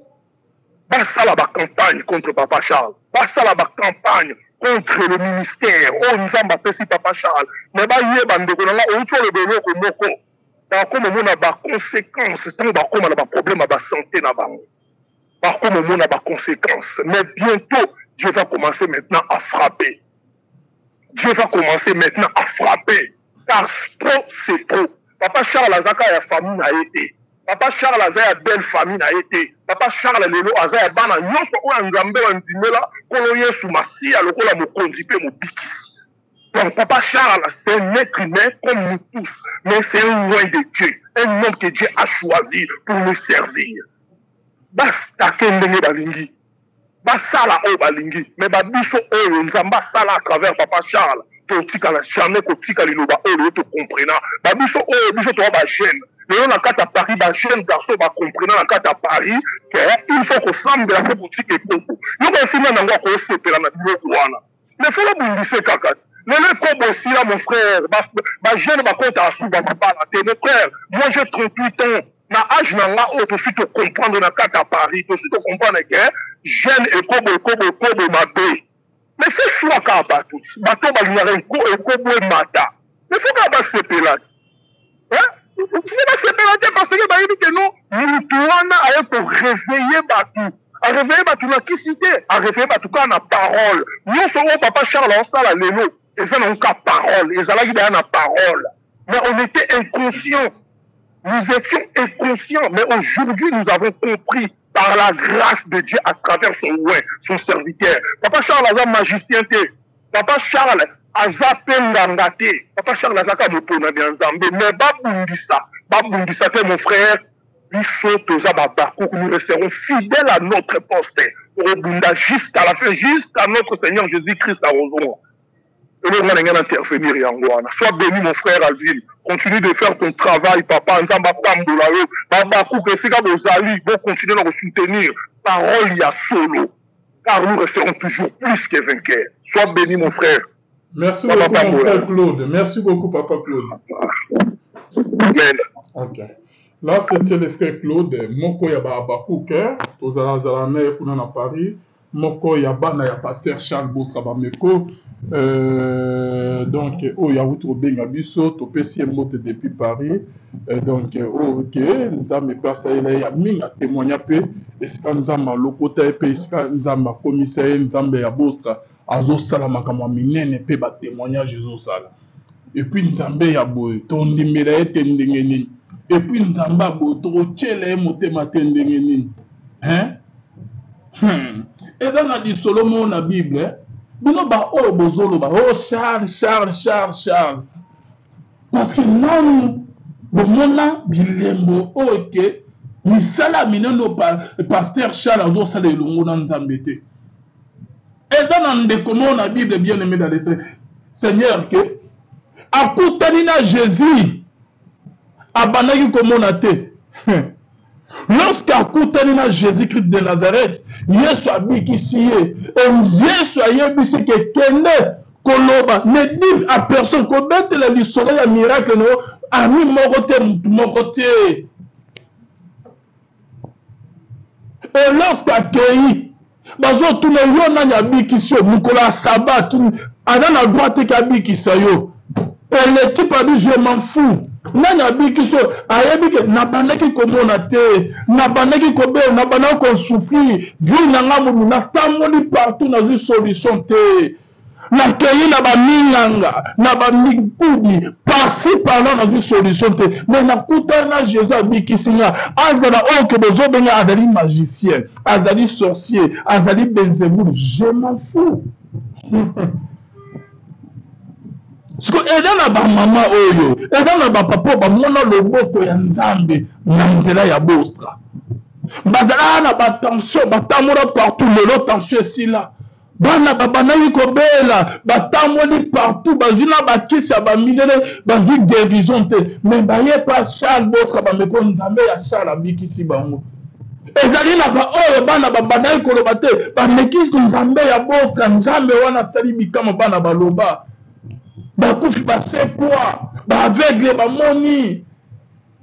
Basala bacampagne contre papa Charles, basala bacampagne contre le ministère oyo Nzambe apesi papa Charles, mais bayeba ndeko na nga, outi oloba eloko moko, bakoma omona baconséquence ntango bakoma na baproblème ya basanté na bango, bakoma omona baconséquence. Mais bientôt Dieu va commencer maintenant à frapper. Dieu va commencer maintenant à frapper, car trop c'est trop. Papa Charles aza kaka ya famille na ye te. Papa Charles aza ya belle famille na ye te. Papa Charles lelo aza ya bana nyonso oyo ya Nzambe oyo andimela Nkolo Yesu Masiya lokola mokonzi mpe mobikisi. Donc Papa Charles, c'est un être humain comme nous tous, mais c'est un loin de Dieu, un homme que Dieu a choisi pour nous servir. Bastake ndenge balingi, basala oyo balingi, mais babiso oyo Nzambe asala à travers Papa Charles, totikala jamais kotika liloba oyo lelo tocomprena. Babiso oyo biso toza ba jeune lelo na kati ya Paris, ba jeune garçon bacomprena na kati ya Paris ke il faut kosambela mpo kotika ekobo. Yoko esima nango akosepela na biloko wana, mais faut babundise kaka lelo ekobo esila mon frère. Ba jeune bakota asuba mabala te mon frère. Moi j'ai 38 ans, na age na nga oyo tosi tocomprendre na kati ya Paris, tosi tocomprendre ke jeune ekobo ekobo ekobo mabe. Mais faut choix kaka bato, bato balingaka ekobo emata, mais faut kaka basepela, faut basepela te parce que bayebi ke no mutu wana aye koreveille bato, areveille bato na kisi te, areveille bato kaka na parole. Nyonso oyo papa Charles aosala lelo eza nango kaka parole, ezalaki deya na parole, mais on était inconscient. Nous étions inconscients, mais aujourd'hui nous avons compris par la grâce de Dieu à travers son oint, son serviteur. Papa Charles aza magicien te. Papa Charles aza pe nganga te. Papa Charles aza kaka moponami ya Nzambe. Mais babundisa, babundisa te mon frère. Biso toza ba Habacuc, nous resterons fidèles à notre poste. Tokobunda jusqu'à la fin, jusqu'à notre Seigneur Jésus-Christ akozonga. Eloko nga na ngai na intervenir yango wana. Sois béni mon frère Alvin. Continue de faire ton travail papa. Nzambe apambola yo. Ba Habacuc esika bozali, bo continuer na ko soutenir parole ya solo. Car nous resterons toujours plus que vainqueurs. Sois béni mon frère. Merci beaucoup mon frère Claude. Merci beaucoup papa Claude. Amen. Ok. Là c'était le frère Claude, moko ya ba Habacuc, tozala zala na ye kuna na Paris. Moko ya bana ya pasteur Charles Bostra Bameko euh, donc oyo awuti kobenga biso topesi ye mbote depuis Paris euh, donc oyo ke Nzambe mpe asalela ye ya mingi atemoigna mpe esika Nzambe alokota ye mpe esika Nzambe akomisa ye Nzambe ya Bostra azosala makambo ya minene mpe ba témoignage ezosala epuis Nzambe ya boye tondimela ye te ndenge nini epuis Nzambe ya boye tokotyela ye motema te ndenge nini hein? Eza na lisolo moko na Bible eh? Bino ba oyo bozoloba oh Charles Charles Charles Charles parce que nanu bomona bilembo oyo ke misala minene oyo pasteur Charles azosala elongo na Nzambe te. Eza na ndeko moko na Bible bien aimé dans le Seigneur ke akutani na Jésus abandaki komona te. Lorsque akutani na Jésus-Christ de Nazareth, Yesu abikisi ye. Et Yesu ayebisi ke kende koloba, ne dis à personne, kobetela lisolo ya miracle na yo ami moko te, mutu moko te. Et lorsque akei, bazotuna yo nani abikisi yo mokolo ya sabat, aza na droit te ke abikisa yo. Et le type a dit je m'en fous. Nani abikisi yo? Ayebi ke nabandaki komona te, nabandaki kobela, nabandaki kosouffrir, vie na nga mobimba natamboli partout nazwi solution te. Nakeyi na ba minganga, na ba mikudi, par-ci par-là nazwi solution te. Mais nakutana na Jésus abikisi nga. Azala oyo ke bozobenga azali magicien, azali sorcier, azali Belzebul, je m'en fous. Siko eza na ba mama oyo, eza na ba papa oyo bamona loboko ya Nzambe na nzela ya Bostra. Bazalaka na ba tension, batambola partout, lelo tension esila. Bana babandaki kobela, batamboli partout, bazwi na bakisi ya bamindele, bazwi guérison te. Mais baye pa Charles Bostra bameko Nzambe ya Charles abikisi bango. Ezali na baoyo bana babandaki koloba te, bameki Nzambe ya Bostra, Nzambe wana asali bikamwa, bana baloba, bakufi basekwa, ba aveugle bamoni,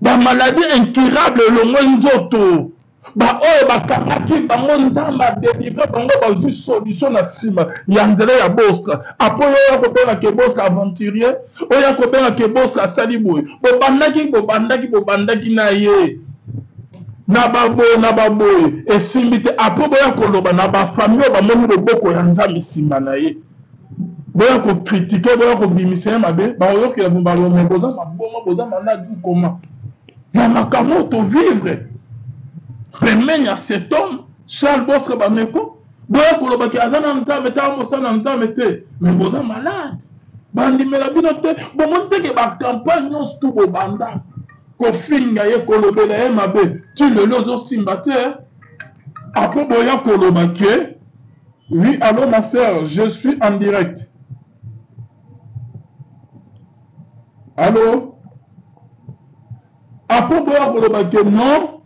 ba maladie incurable elongwe nzoto. Baoyo bakangaki bango Nzambe adelivre bango, bazwi solution na nsima ya nzela ya Bostra. Apo oyo oya kobenga ke Bostra aventurier, oyo ya kobenga ke Bostra asali boye, bobandaki bobandaki bobandaki na ye na baboye na baboye esimbi te. Apo boya koloba na bafamille oyo bamoni loboko ya Nzambe nsima na ye, boya kokritike, boya kobimisa ye mabe, bakoyokela bino baloba me boza maboma, boza malade ou comment. Na makambo oyo tovivre pembeni ya cet homme Charles Bostra Bameko, boya koloba ke aza na Nzambe te, mosala na Nzambe te, mais boza malade, bandimela bino te. Bomoni te ke ba campagne nyonso tu bobanda kofinga ye, kolobela ye mabe, ti lelo ozosimba te. Apo boya koloba ke oui, allo ma sœur, je suis en direct. Allo? Apo boya koloba ke non,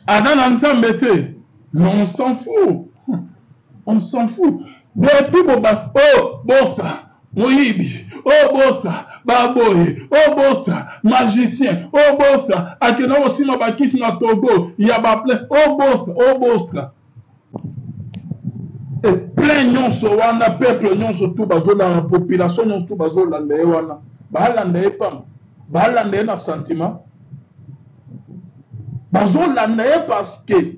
aza na Nzambe te. Mais on s'en fout. On s'en fout. Depuis boba, oh, Bostra, moyibi, oh, Bostra, baboye, oh, Bostra, magicien, oh, Bostra, akenda kosima bakisi na Togo, ya ba plein, oh, Bostra, oh, Bostra. Et plein nyonso wana, peuple nyonso tout bazolanda, population nyonso tout bazolanda ye wana. Balanda ye pamba, balanda ye na sentiment. Bazolanda ye parce que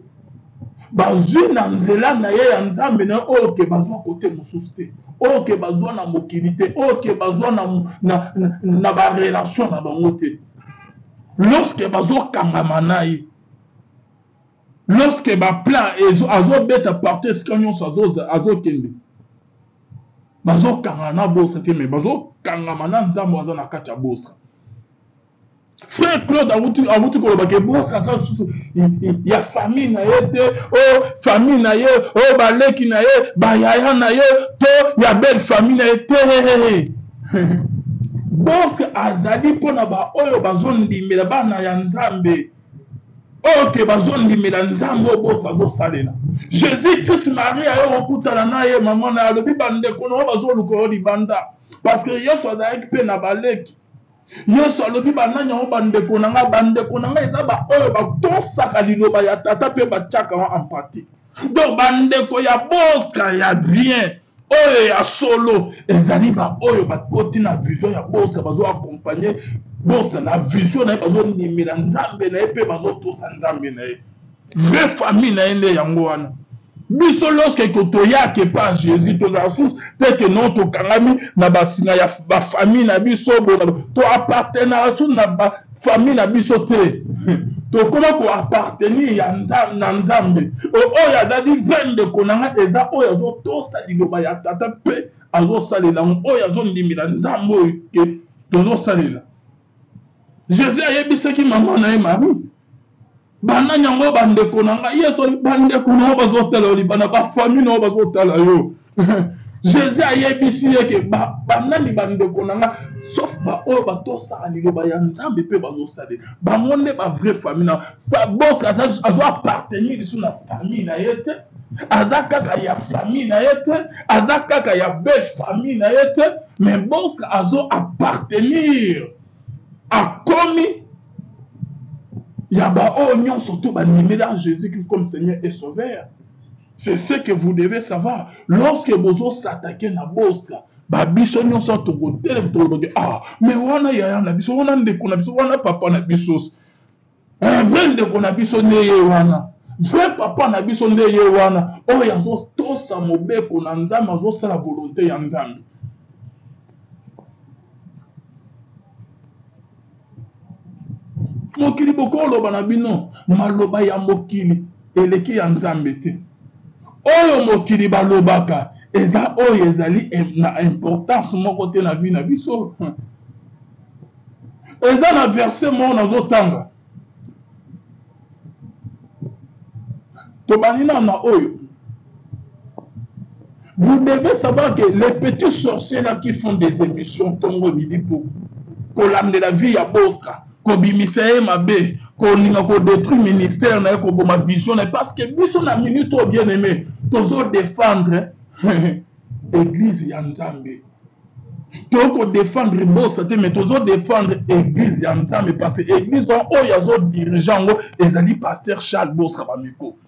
bazwi na nzela na ye ya Nzambe na ye oyo ke bazwa kote mosusu te, oyo ke bazwa na mokili te, oyo ke bazwa na ba relation na bango te. Lorsque bazokangama na ye, lorsque baplan azobeta partout esika nyonso azokende, bazokangama na Bostra te, mais bazokangama na Nzambe aza na kati ya Bostra. Frère Claude awuti koloba ke Bostra aza lisusu ya famille na ye te, o oh, famille na ye, o oh, baleki na ye, bayaya na ye, to ya belle famille na ye te. Bostra azali mpo na baoyo bazondimela bana ya Nzambe, oyo ke bazondimela Nzambe oyo Bostra azosalela. Jésus Christ, Marie aye kokutana na ye, mama na ye alobi bandeko na yo bazoluka yo libanda, parce que Yesu azalaki mpe na baleki. Yesu alobi banani yango bandeko na ngai? Bandeko na ngai eza baoyo batosaka liloba ya Tata mpe batiaka yango en pratique. Donc bandeko ya Bostra ya bien oyo ya solo ezali baoyo bakoti na vision ya Bostra, bazo accompagner Bostra na vision na ye, bazondimela Nzambe na ye mpe bazotosa Nzambe na ye. Vraie famille na ye nde yango wana. Biso lorsque que toyaka epa Jésus, tozala susu te ke non tokangami na basinga ya bafamille na biso, to appartenaka susu na bafamille na biso te, tokoma koappartenir ya na Nzambe. Oyo azali vrai ndeko na ngai eza oyo azotosa liloba ya Tata mpe azosalela yango, oyo azondimela Nzambe oyo ke tozosalela. Jésus ayebisaki mama na ye Marie, banani yango bandeko na ngai? Yesu, bandeko na yo bazotala yo libanda, bafamille na yo bazotala yo. Jésus ayebisi ye ke banani bandeko na ngai, sauf baoyo batosaka liloba ya Nzambe mpe bazosalela bango nde ba vraie famille na Bostra. Azo appartenir lisusu na famille na ye te, aza kaka ya famille na ye te, aza kaka ya belle famille na ye te, mais Bostra azo appartenir, akomi ya baoyo nyonso to bandimela Jésus-Christ comme Seigneur et Sauveur. C'est ce que vous devez savoir. Lorsque bozo s'attaquer na Bostra, ba biso nyonso tokotelema, tokoloba ah, mais wana yaya na biso, wana ndeko na biso, wana papa na biso. Un vrai ndeko na biso nde ye wana, vrai papa na biso nde ye wana, oyo azotosa mobeko na Nzambe, azosala volonté ya Nzambe. Mokili bokoloba na bino, maloba ya mokili eleki ya Nzambe te. Oyo mokili balobaka eza oyo ezali na importance moko te na vie na biso. Eza na verset moko nazotanga, tobandi nano na oyo. Vous devez savoir que les petits sorciers là qui font des émissions tongo midi pour kolandela vie ya Bostra, kobimisa ye mabe, kolinga kodétruire ministère na ye, koboma vision na ye, parce que biso na minute oyo bien aimé tozo défendre église ya Nzambe. Toko défendre Bostra te, mais tozo défendre église ya Nzambe, parce que église oyo azo diriger yango ezali pasteur Charles Bostra Bameko.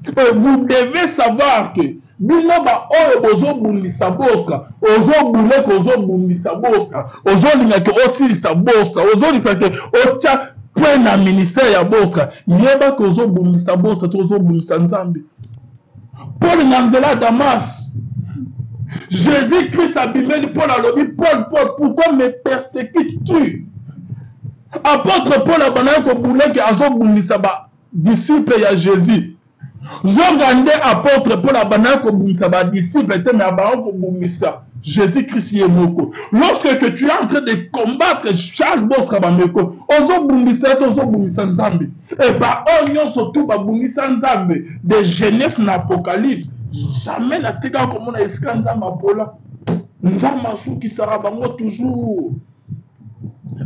Et vous devez savoir que bino ba oyo bozobundisa Bostra, ozobuleka, ozobundisa Bostra, ozolinga ke osilisa Bostra, ozolinga ke otya point na ministère ya Bostra, yeba ke ozobundisa Bostra te, ozobundisa Nzambe. Paul na nzela ya Damas, Jésus-Christ abimeli Paul, alobi Paul, Paul, pourquoi me persécutes-tu? Apôtre Paul abandaki kobuleke, azobundisa ba disciple ya Jésus. Zonga nde apôtre Paul abandaki kobundisa ba disciple te, mais abandaki kobundisa Jésus-Christ ye moko. Lorsque que tu es en train de combattre Charles Bostra Bameko, ozobundisa ye te, ozobundisa Nzambe. Et ba oyo nyonso tu babundisa Nzambe de Genèse na Apocalypse, jamais natikaka komona esika Nzambe apola. Nzambe asukisaka bango toujours.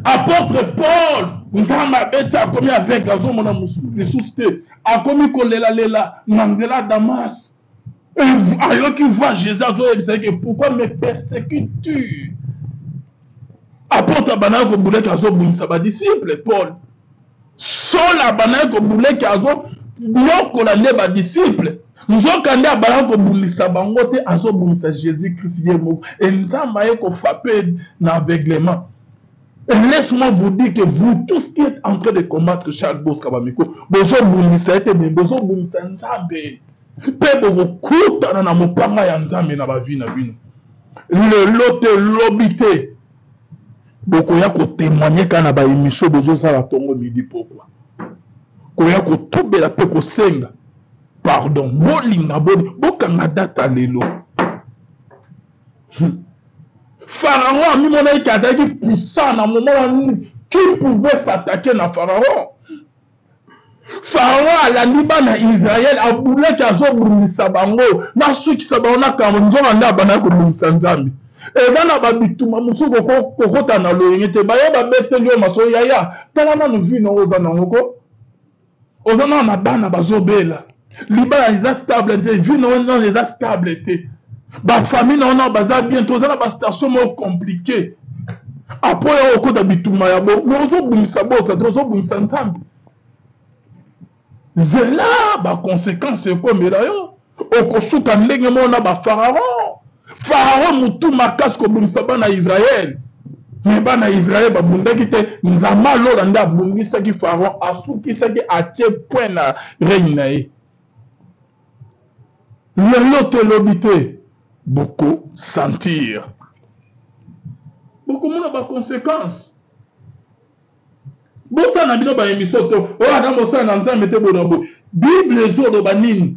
Apôtre Paul, Nzambe abeti, akomi aveugle, azomona lisusu te, akomi kolelalela na nzela ya Damas. Ayoki voix Jésus azoyebisa ye ke pourquoi me persécutes-tu? Apôtre abandaki kobulaki, azobundisa ba disciple. Paul Saul abandaki kobuleki, azonyokola nde ba disciple, nzoka nde abandaki kobundisa bango te, azobundisa Jésus Christ ye moko. E Nzambe aye kofrape na aveuglement. Et laisse-moi vous dire que vous tous qui êtes en train de combattre Charles Bostra Bameko, bozobundisa ye te, mais bozobundisa Nzambe, mpe bokokutana na mopanga ya Nzambe na bavi na bino. Lelo te, lobi te. Bokoya kotémoigne kaka na baémission bozosala ntongo midi pokwa, koya kotubela mpe kosenga pardon. Bolinga boni bokanga data lelo. Pharaon amimonaki azalaki puissant na moment wana. Qui pouvait s'attaquer na Pharaon? Pharaon alandi bana Israël, abulaki, azobundisa bango, nasukisa bango na kambo. Nzoka nde abandaki kobundisa Nzambe. Eza na babituma mosusu kokota na loyenge te. Baye babeteli yo masolo, yaya, tala nanu vi na oza nango ko, oza nano na bana bazobela, libala eza stable te, vie na yo nano eza stable te, bafamille na yo nano baza bien te, oza na bastation moko compliqué. Apo ya okota bitumba ya bo, ozobungisa bosa te, ozobungisa Nzambe. Zela baconséquence ekomela yo, okosuka ndenge moko na bapharaon. Pharaon motu makasi kobundisa bana Israele, me bana Israele babundaki te. Nzambe alola nde abundisaki Pharaon, asukisaki, atie point na règne na ye. Lelo te, lobi te, bokosentir, bokomona baconséquence. Bosala na bino baémission to oyo aza mosala na Nzambe te. Bona boye, Bible ezoloba nini?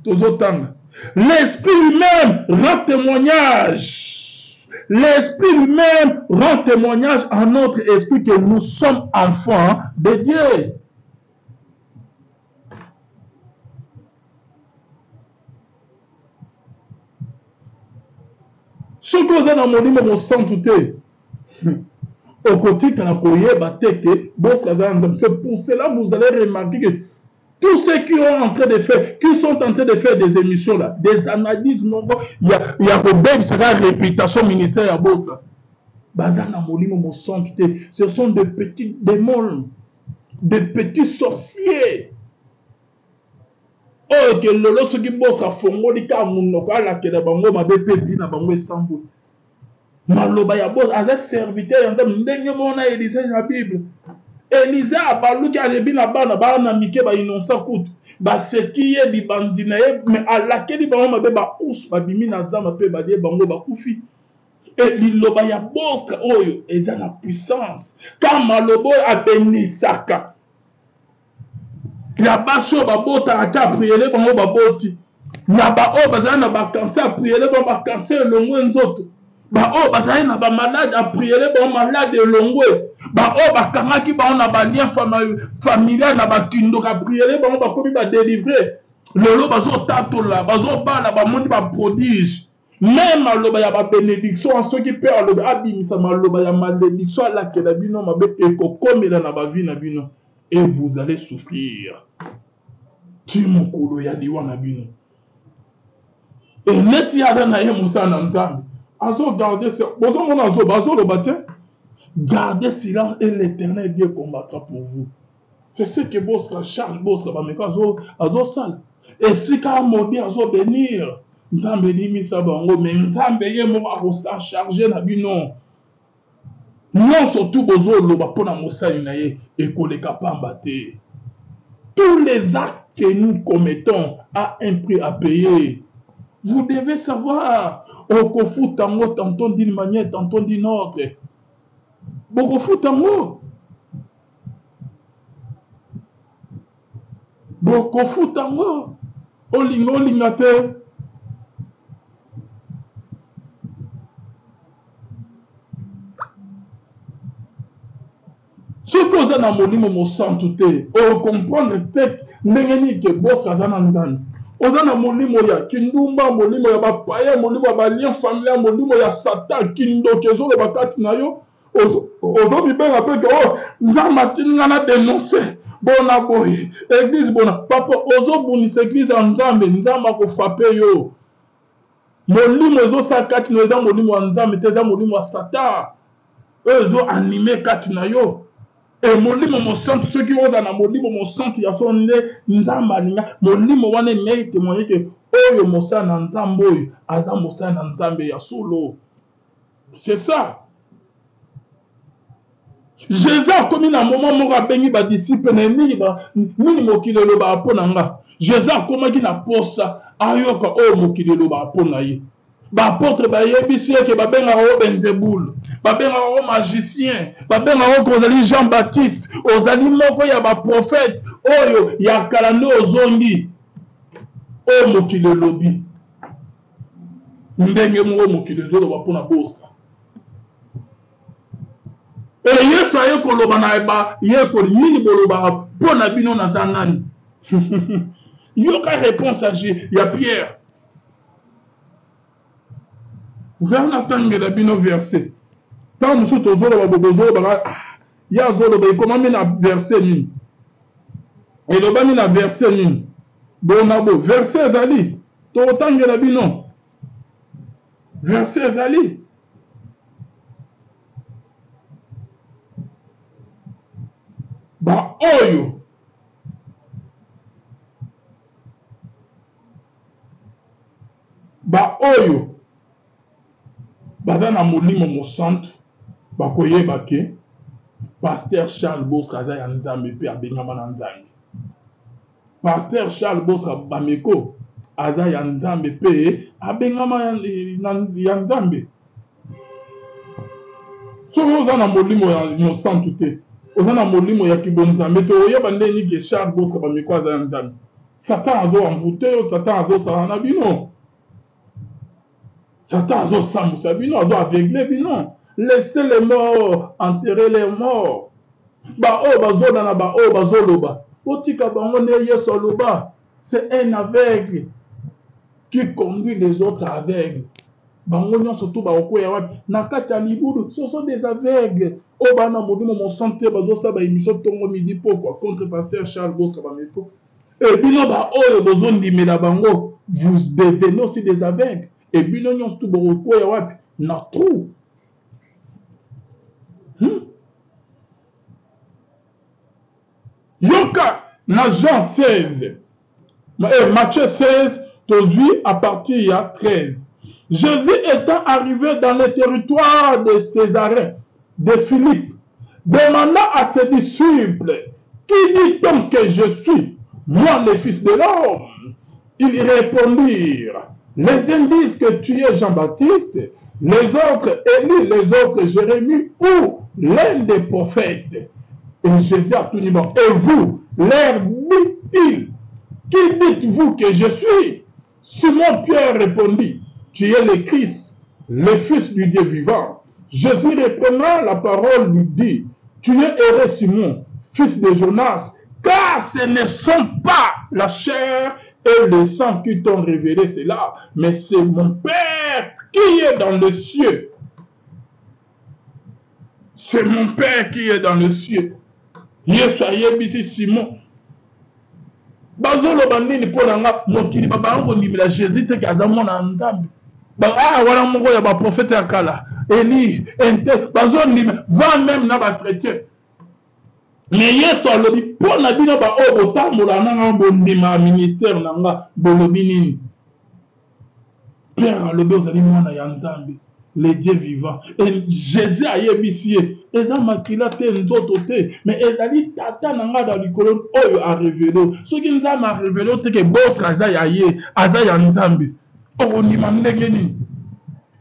Tozotanga: l'Esprit lui-même rend témoignage, l'Esprit lui-même rend témoignage à notre esprit que nous sommes enfants de Dieu. Soki oza na Molimo Mosantu te, okotikala koyeba te ke bosi aza na Nzambe. C'est pour cela, vous allez remarquer que tous ceux qui ont en train de faire, qui sont en train de faire des émissions là, des analyses moko ya kobebisaka réputation ministère ya bosa, baza na Molimo Mosantu te. Ce sont des petits démons, des petits sorciers oyo ke lelo soki bosa afongoli kaka monoko, alakela bango mabe mpe vi na bango esamboli. Maloba ya bosa, aza serviteur ya Nzambe ndenge moko na Elize na Bible. Elize abaluki, alebi na bana, bana mike bainonsa kutu baseki ye libandi na ye, me alakeli bango mabe, bausu babimi na zamba mpe balie bango, bakufi. E liloba ya bosa oyo eza na puissance, ka maloba oyo abenisaka ya basi oyo babotaka te, apriele bango baboti, na baoyo bazali na bakanser, apriele bango bakanser elongwe nzoto, baoyo bazali na bamalade, apriele bango malade elongwe, baoyo bakangaki bango na balien familial na bakindoka, apriele bango bakomi badelivre. Lelo bazotatola, bazobala, bamoni baprodige. Me maloba ya babenediction, soki mpe alobi, abimisa maloba ya malédiction, alakela bino mabe, ekokomela na bavi na bino et vous allez souffrir ti mokolo ya liwa na bino. E neti aza na ye mosala na Nzambe, azogarde, bozomona azoloba te: gardez silence et l'Éternel Dieu combattra pour vous. C'est ce que Bostra, Charles Bostra bameka azosala. Esika amodi, azobénir, Nzambe elimisa bango, me Nzambe ye moko akosa charge na bino nyonso. Tu bozoloba mpo na mosali na ye ekoleka pamba te. Tous les actes que nous commettons a un prix à payer. Vous devez savoir, okofuta yango tantôt d'une manière, tantôt d'une autre, bokofuta yango, bokofuta yango, olinga olinga te. Soki oza na Molimo Mosantu te, okomprendre te ndenge nini ke bosi aza na Nzambe. Oza na molimo ya kindumba, molimo ya bapaya, molimo ya balien familial, molimo ya Satan, kindoki ezoloba kati na yo. Ozomibenga mpe ke o Nzambe atindi nga na denonce bona boye eglise, bona papa, ozobundisa eglise ya Nzambe. Nzambe akofrape yo. Molimo ezosala kati na yo eza molimo ya Nzambe te, eza molimo ya Satan oyo ezoanime kati na yo. E Molimo Mosantu, soki oza na Molimo Mosantu ya solo nde Nzambe alinga, molimo wana elingaki témoigne ke oyo mosala na Nzambe, oyo aza mosala na Nzambe ya solo. C'est ça. Jésus akomi na moment moko, abengi badisciple na ye: nini nini mokili elobaka mpo na nga? Jésus akomaki na posa ayoka oyo mokili elobaka mpo na ye. Baapôtre bayebisi ye ke babengaka yo Benzebule. Babengaka yo magicien, babengaka yo kozali Jean Baptiste, ozali moko ya ba prophète oyo ya kala nde ozongi. Oyo mokili elobi. Ndenge moko mokili ezoloba mpo na Bostra. E Yesu aye koloba na bayekoli, nini bolobaka mpo na bino naza nani? Yoka réponse ya Pierre. Vers natangela bino verset. Ntango mosusu tozoloba bo bozolobaka ah, ye azoloba ekomami na verset nini? Elobami na verset nini? Bona bo verset ezali tokotangela bino verset ezali baoyo baoyo baza na molimo mosantu bakoyeba ke pasteur Charles Bostra aza ya Nzambe mpe abengama na Nzambe. Pasteur Charles Bostra Bameko aza ya Nzambe mpe abengama ya Nzambe. Soki oza na molimo ya mosantu te, oza na molimo ya kibonzambe te, oyeba ndenge nini ke Charles Bostra Bameko aza ya Nzambe. Satan azo envoute yo, Satan azosala na bino. Satan azosambusa bino, azo aveugle bino. Laissez les morts enterrer les morts. Baoyo bazolana, baoyo bazoloba, botika bango nde Yesu aloba. C'est un aveugle qui conduit les autres aveugles. Bango nyonso tu bakokwea wapi? Na kati ya libulu. Ce sont des aveugles. Oyo bana molimo mosantu te bazosala ba émission tongo midi pokwa contre pasteur Charles Bostra Bameko. Et bino ba oyo bozondimela bango, vous devenez aussi des aveugles. Et bino nyonso tu bokokwea wapi? Na trou. Yoka na Jean 16, eh, Matthieu 16, tozwi à partir ya 13. Jésus étant arrivé dans le territoire de Césarée de Philippe, demanda à ses disciples, qui dit-on que je suis, moi le Fils de l'homme? Ils répondirent, les uns disent que tu es Jean-Baptiste, les autres Élie, les autres Jérémie ou l'un des prophètes. Et Jésus a tout dit, bon, et vous, leur dit-il, qui dites-vous que je suis? Simon Pierre répondit, tu es le Christ, le Fils du Dieu vivant. Jésus reprenant la parole lui dit, tu es heureux Simon, fils de Jonas, car ce ne sont pas la chair et le sang qui t'ont révélé cela, mais c'est mon Père qui est dans le cieux. C'est mon Père qui est dans le cieux. Yesu ayebisi Simon, bazoloba nini mpo na nga? Mokili babanga kondimela Jésus te ke aza mwana ya Nzambe. Ah, wana moko ya baprofete ya kala, Eli, ente, bazondima, va même na bachrétien. Mais Yesu alobi mpo na bino baoyo botambola na nga, bondima ministère na nga, bolobi nini? Pierre alobi ozali mwana ya Nzambe, le Dieu vivant. Et Jésus ayebisi ye, eza makila te, nzoto te, mais ezali tata na nga na likolo oyo a révélé. Soki Nzambe a révélé te ke Bostra aza ya ye, aza ya Nzambe, okondima ndenge nini?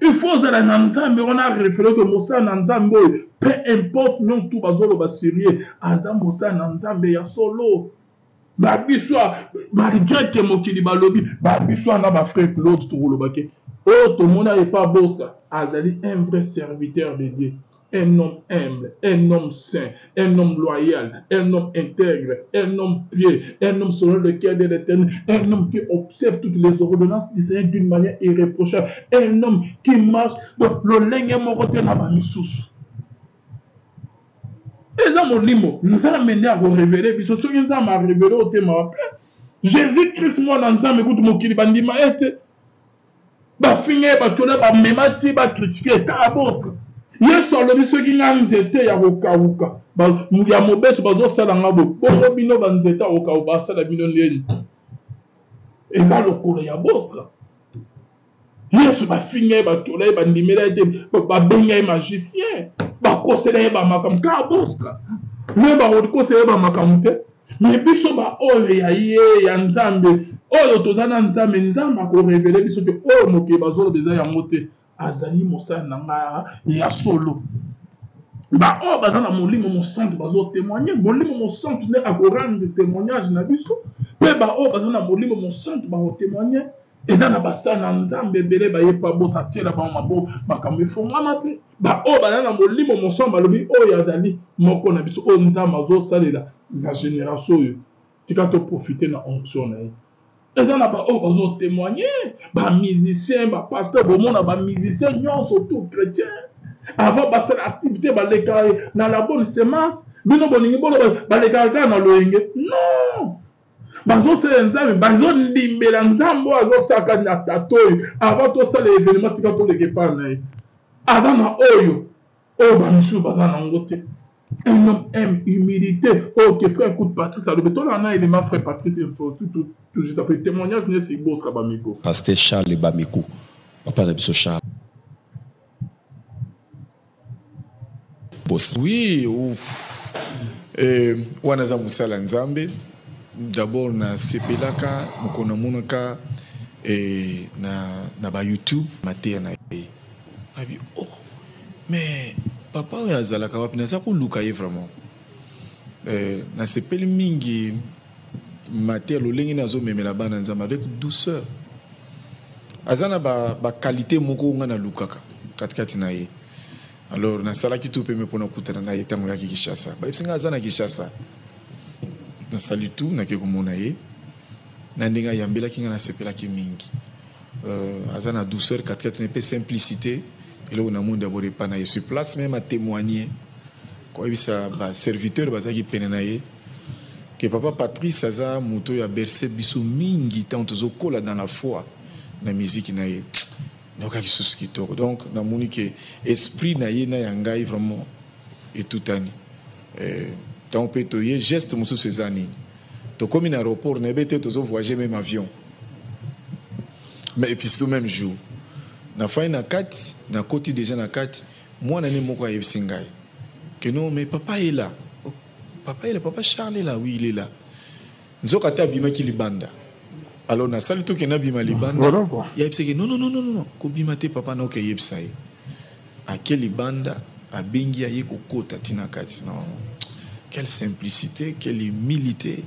Il faut ozala na Nzambe wana référé ke mosala na Nzambe oyo, peu importe nyonso tu bazoloba sur ye, aza mosala na Nzambe ya solo. Ba biso malgré que mokili balobi, ba biso na ba frère Claude tokoloba ke oyo tomona epa Bostra azali un vrai serviteur de Dieu, un homme humble, un homme saint, un homme loyal, un homme intègre, un homme pieux, un homme selon le cœur de l'Éternel, un homme qui observe toutes les ordonnances du Seigneur d'une manière irréprochable, un homme qui marche donc lolenge moko te na ba misusu. Eza molimo Nzambe nde akorevele biso. Soki Nzambe arevele oyo te, mawa plein. Jésus Christ mwana Nzambe kutu mokili bandima ye te, bafinga ye, batyola, bamema ti bakritike kaka Bostra. Yesu alobi soki nga nzete ya kokauka ya mobeso bazosala nga boye, bongo bino banzete ya kokauka basala bino ndeni? Eza lokolo ya Bostra. Yesu bafinga ye, batyola ye, bandimela ye te, babenga ye magicien, bakosela ye bamakambo kaka Bostra. Me bakokosela ye bamakambo te. Me biso baoyo ya ye ya Nzambe, oyo toza na Nzambe, Nzambe akorevele biso te oyo mokili bazoloba eza yango te. Azali mosali na ngai ya solo. Baoyo baza na Molimo Mosantu bazotémoigne. Molimo Mosantu nde akorendre témoignage na biso, mpe baoyo baza na Molimo Mosantu bakotémoigne. Eza na basali na Nzambe ebele baye pa bosa tiela bango maboko, makambo efongwama te. Baoyo baza na Molimo Mosantu balobi oyo azali moko na biso, oyo Nzambe azosalela na génération oyo, tika toprofite na onction na ye. Eza na baoyo bazotémoigne, bamusicien, bapasteur. Bomona bamusicien nyonso tout chrétien, avant basala activité balekaka na La Bonne Semence. Bino bolingi boloba balekaka kaka na loyenge? Non, bazosala Nzambe, bazondimbela Nzambe oyo azosaka na tata oyo. Avant tosala événement, tika toleka epai na ye. Aza na oyo oyo bamisusu baza nango te. Un homme aime humilité. Ok, frère, écoute, Patrice alobi tolanda na élément. Frère Patrice, tout, tout, tout juste après témoignage nesi Bostra Bameko. Pasteur Charles Bameko, papa na biso Charles Bostra. Oui, ouf. Wana aza mosala Nzambe. D'abord nasepelaka mokolo namonaka na bayoutube mateya na ye. Abi oh, mais papa oyo azalaka wapi? Naza koluka ye vraiment. Nasepeli mingi mateya, lolenge nini azomemela bana Nzambe avec douceur. Aza na baqualité moko nga nalukaka katikati na ye. Alors nasalaki tout peme mpona kokutana na ye. Ntango oyaki Kinshasa, bayebisi nga aza na Kinshasa. Nasali tout, nake komona ye. Na ndenge ayambelaki nga, nasepelaki mingi. Aza na douceur katikati na mpe simplicité. Eloko namoni d'abord epa na ye sur place, même atémoigner, koyebisa baserviteur bazalaki pene na ye ke papa Patrice aza moto oyo aberce biso mingi ntango tozokola dans la foi. Na musique na ye nayokaki susu kitoko. Donc namoni ke esprit na ye na ya ngai vraiment etutani. Ntango mpe toye, geste mosusu eza nini? Tokomi na aéroport, nayebi te tozovoyage même avion, mais et puis surtout même jour nafai na kati, nakoti déjà na kati, mwana ne moko ayebisi ngai que non, mais papa est là. Oh, papa est là, papa Charles est là. Oui, il est là. Nzoka te abimaki libanda. Alors nasali tokende, abima libanda. Voilà quoi. Yayebisaki non, non, non, non, non, kobima te, papa naoke. Eyebisa ye ake libanda, abengi, aye kokota ntina kati. Non, quelle simplicité, quelle humilité!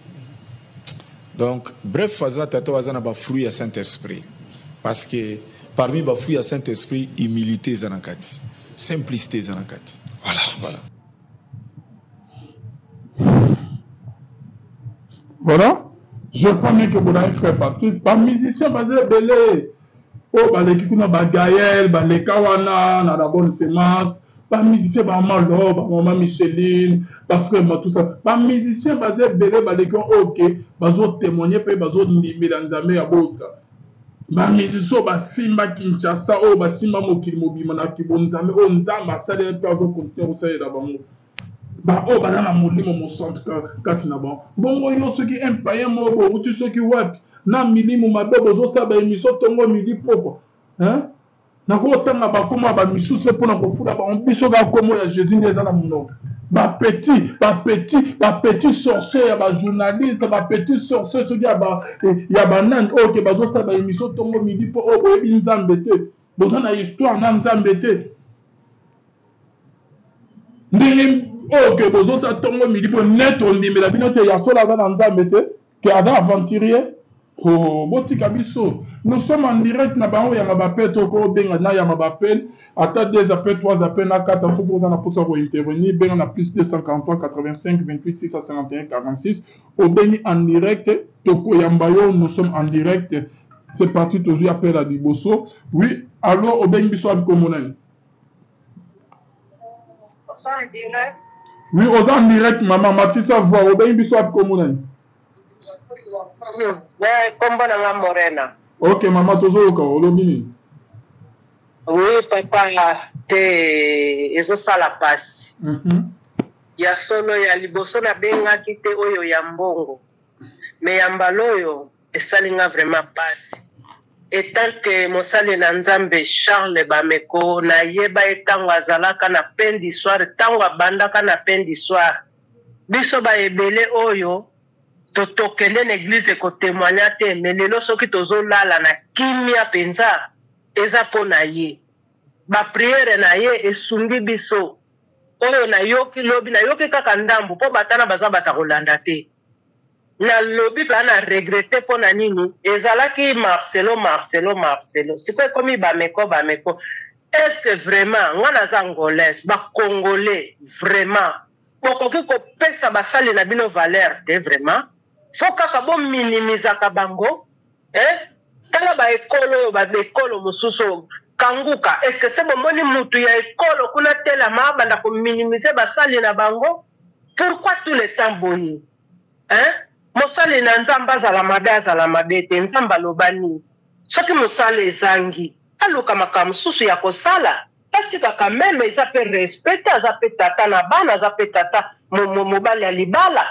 Donc bref, aza tata oyo aza na bafruit ya Saint Esprit, parce que parmi bafruit ya Saint Esprit, humilité eza na kati, simplicité eza na kati. Voilà. Voilà, je crois bien que bolai frère Patrice. Bamusicien baza ebele oyo baleki kuna, bagael baleka wana na La Bonne Semence, bamusicien, bamama Lo, bamama Micheline, bafrère Matusa, bamusicien baza ebele baleki wana oyo ke bazotémoigne mpe bazondimela Nzambe ya Bostra. Bamusicien oyo basimba Kinshasa, oyo basimba mokili mobima na kibonzambe oyo Nzambe asalela mpe azokontinue kosalela bango, baoyo baza na Molimo Mosantu kati na bango. Bongo yo, soki un payen moko bouti soki wapi na milimo mabe, bozosala baémission ntongo, midi, pokwa, hein? Nakotanga bakomo ya bamisusu mpona kofula bango. Biso kaka komo ya Jésus nde eza na monoko. Bapetit, bapetit, bapetit sorcier ya bajournaliste, bapetit sorcier soki ya banani oyo ke bazosala baémission ntongo, midi, mpo oyo boyebi Nzambe te, boza na histoire na Nzambe te. Ndenge oyo ke bozosala ntongo, midi, mpo net ondimela bino te ya solo aza na Nzambe te, ke aza aventurier. Oh, botika biso. Nous sommes en direct na bango yanga bapel. Tokobenga na yanga bapel ata 2 appels, 3 appels na 4. Soki oza na mposa kointervenir, benga na plus 243 85 28 651 46. Obengi en direct, tokoyamba yo. Nous sommes en direct, c'est parti. Tozwi appel ya liboso. Oui, allo, obengi biso wapi, kombo nani? Oui, oza en direct, mama, matisa voix. Obengi biso wapi, kombo nani? Kombo na nga Morena. Ok mama, tozoyoka, olobi nini? Oui papa, te, ezosala mpasi. Ya solo, ya liboso nabengaki te oyo ya mbongo, mais ya mbala oyo esali nga vraiment mpasi. Etant que mosali na Nzambe Charles Bameko, nayeba ye ntango azalaka na Pain du Soir, ntango abandaka na Pain du Soir. Biso baebele oyo tokende na église ekotémoigna te, mais lelo soki tozolala na kimia mpenza, eza mpo na ye. Ba prière na ye esungi biso. Oyo nayoki lobi, nayoki kaka ndambu po batana baza bata kolanda te. Nalobi pena na regrette pona nini ezalaki Marcelo Marcelo Marcelo sikoyo ekomi Bameko Bameko est ce que vraiment nga naza angolaise ba congolais vraiment bokoki kopesa basali na bino valeur te vraiment faut kaka bo minimizaka bango eh tala ba ekolo oyo ba ekolo mosusu oyo kanguka est ce que se bomoni mutu ya ekolo kuna telama abanda ko minimiser basali na bango pourquoi tout le temps boye Hein? Mosali na Nzambe azala mabe azala mabe te, Nzambe aloba nini? Soki mosala ezangi, aluka makambo mosusu ya kosala, atika quand meme, eza pe respect te, aza pe tata na bana, aza pe tata mobali ya libala.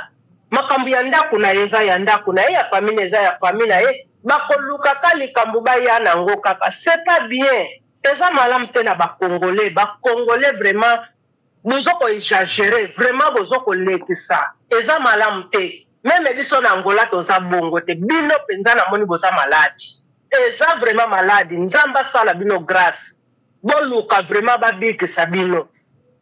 Makambo ya ndako na ye eza ya ndako na ye, ya famille na ye eza ya famille na ye, bakoluka ka likambo baya na ngo kaka, c'est pas bien, eza malamu te na ba congolais, ba congolais vraiment Bozo ko exagere vraiment bozo kolekisa eza malamu te meme biso na Angola toza bongo te bino penza na moni boza malade eza vraiment malade nzambe asala bino grace boluka vraiment babikisa bino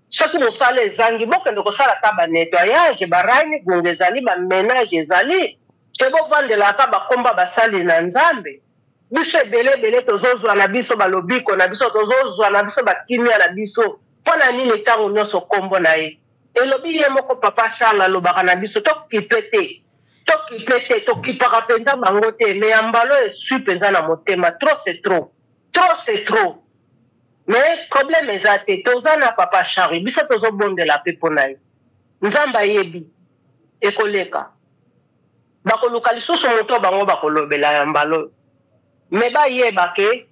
soki mosala ezangi bokende kosala ata ba nettoyage ba reinigung ezali ba menage ezali te bovandelaka bakomba basali na nzambe Biso ebele ebele tozozwa na biso ba lobiko na biso, tozozwa na biso ba kimia na biso. Mpo na nini ntango nyonso nkombo na ye? Elobi ye moko Papa Charles alobaka na biso tokipe te, tokipe te, tokipaka mpenza bango te, mais ya mbala oyo esui mpenza na motema, trop c'est trop, trop c'est trop. Mais problème eza te, toza na Papa Charles, biso tozobondela mpe mpo na ye. Nzambe ayebi, ekoleka. Bakoluka lisusu moto oyo bango bakolobela ya mbala oyo. Mais bayeba ke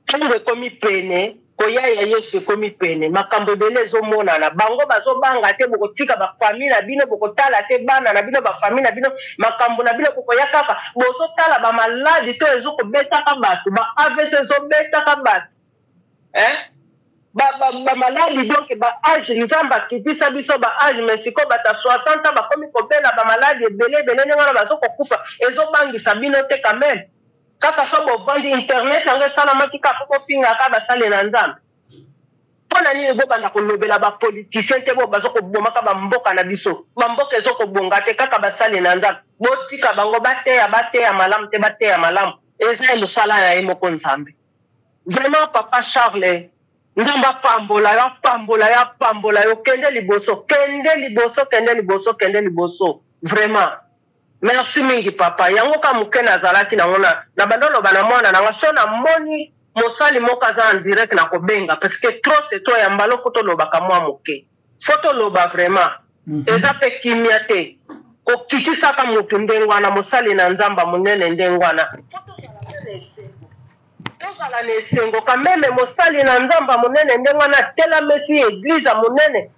tango ekomi pene, koya ya Yesu ekomi pene, makambo ebele ezomonana. Bango bazobanga te, bokotika ba famille na bino, bokotala te bana na bino, ba famille na bino, makambo na bino, bokoya kaka bozotala ba maladi to ezokobetaka bato, ba AVC ezobetaka bato. Hein? Ba, ba, ba maladi donc ba age nzambe akitisa biso ba age mais sikoyo bato ya 60 ans bakomi kobela ba maladi ebele ebele ndenge wana bazo kokufa ezobangisa bino te quand même kaka so bovandi internet yango esalamaki kaka mpo bofingaka basali na nzambe mpo na nini bobanda kolobela bapoliticien te bo bazo kobomaka bamboka na biso bamboka ezo kobonga te kaka basali na nzambe botika bango bateya bateya malamu te bateya malamu eza mosala na ye moko nzambe Vraiment papa Charles nzambe apambola yo apambola yo apambola yo kende liboso kende liboso kende liboso kende liboso vraiment merci mingi papa yango ka moke nazalaki nango na na banda oloba na mwana nanga so namoni mosali moko aza en direct na kobenga parce que trop c'est trop ya mbalo fo tolobaka mwa moke fo toloba vraiment mm -hmm. eza mpe kimia te kokitisaka motu ndenge wana mosali na nzambe monene ndenge wana fo tozala mpe na esengo tozala na esengo kameme mosali na nzambe monene ndenge wana atelamesi eglize ya monene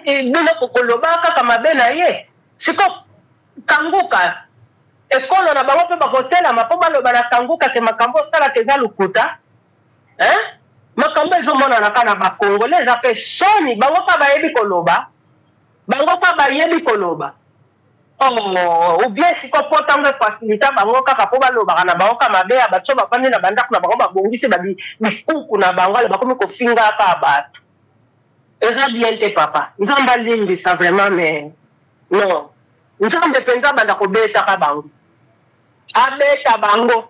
bino kokoloba kaka mabe na ye siko kanguka ekolo na bango mpe bakotelama mpo baloba na kanguka ke makambo osalaka eza lokuta Hein? Makambo ezomonana kaka na ba congolais eza pe soni bango kaka bayebi koloba bango kaka bayebi koloba oh, ou bien siko pota ngo efacilita bango kaka po balobaka na bango kaka mabe ya bato so bafandi na bandako na bango babongisi ba bikuku na bango ale bakomi kofinga kaka bato eza bien te papa nzambe alimbisa vraiment mais non nzambe mpenza abanda kobetaka bango abeta bango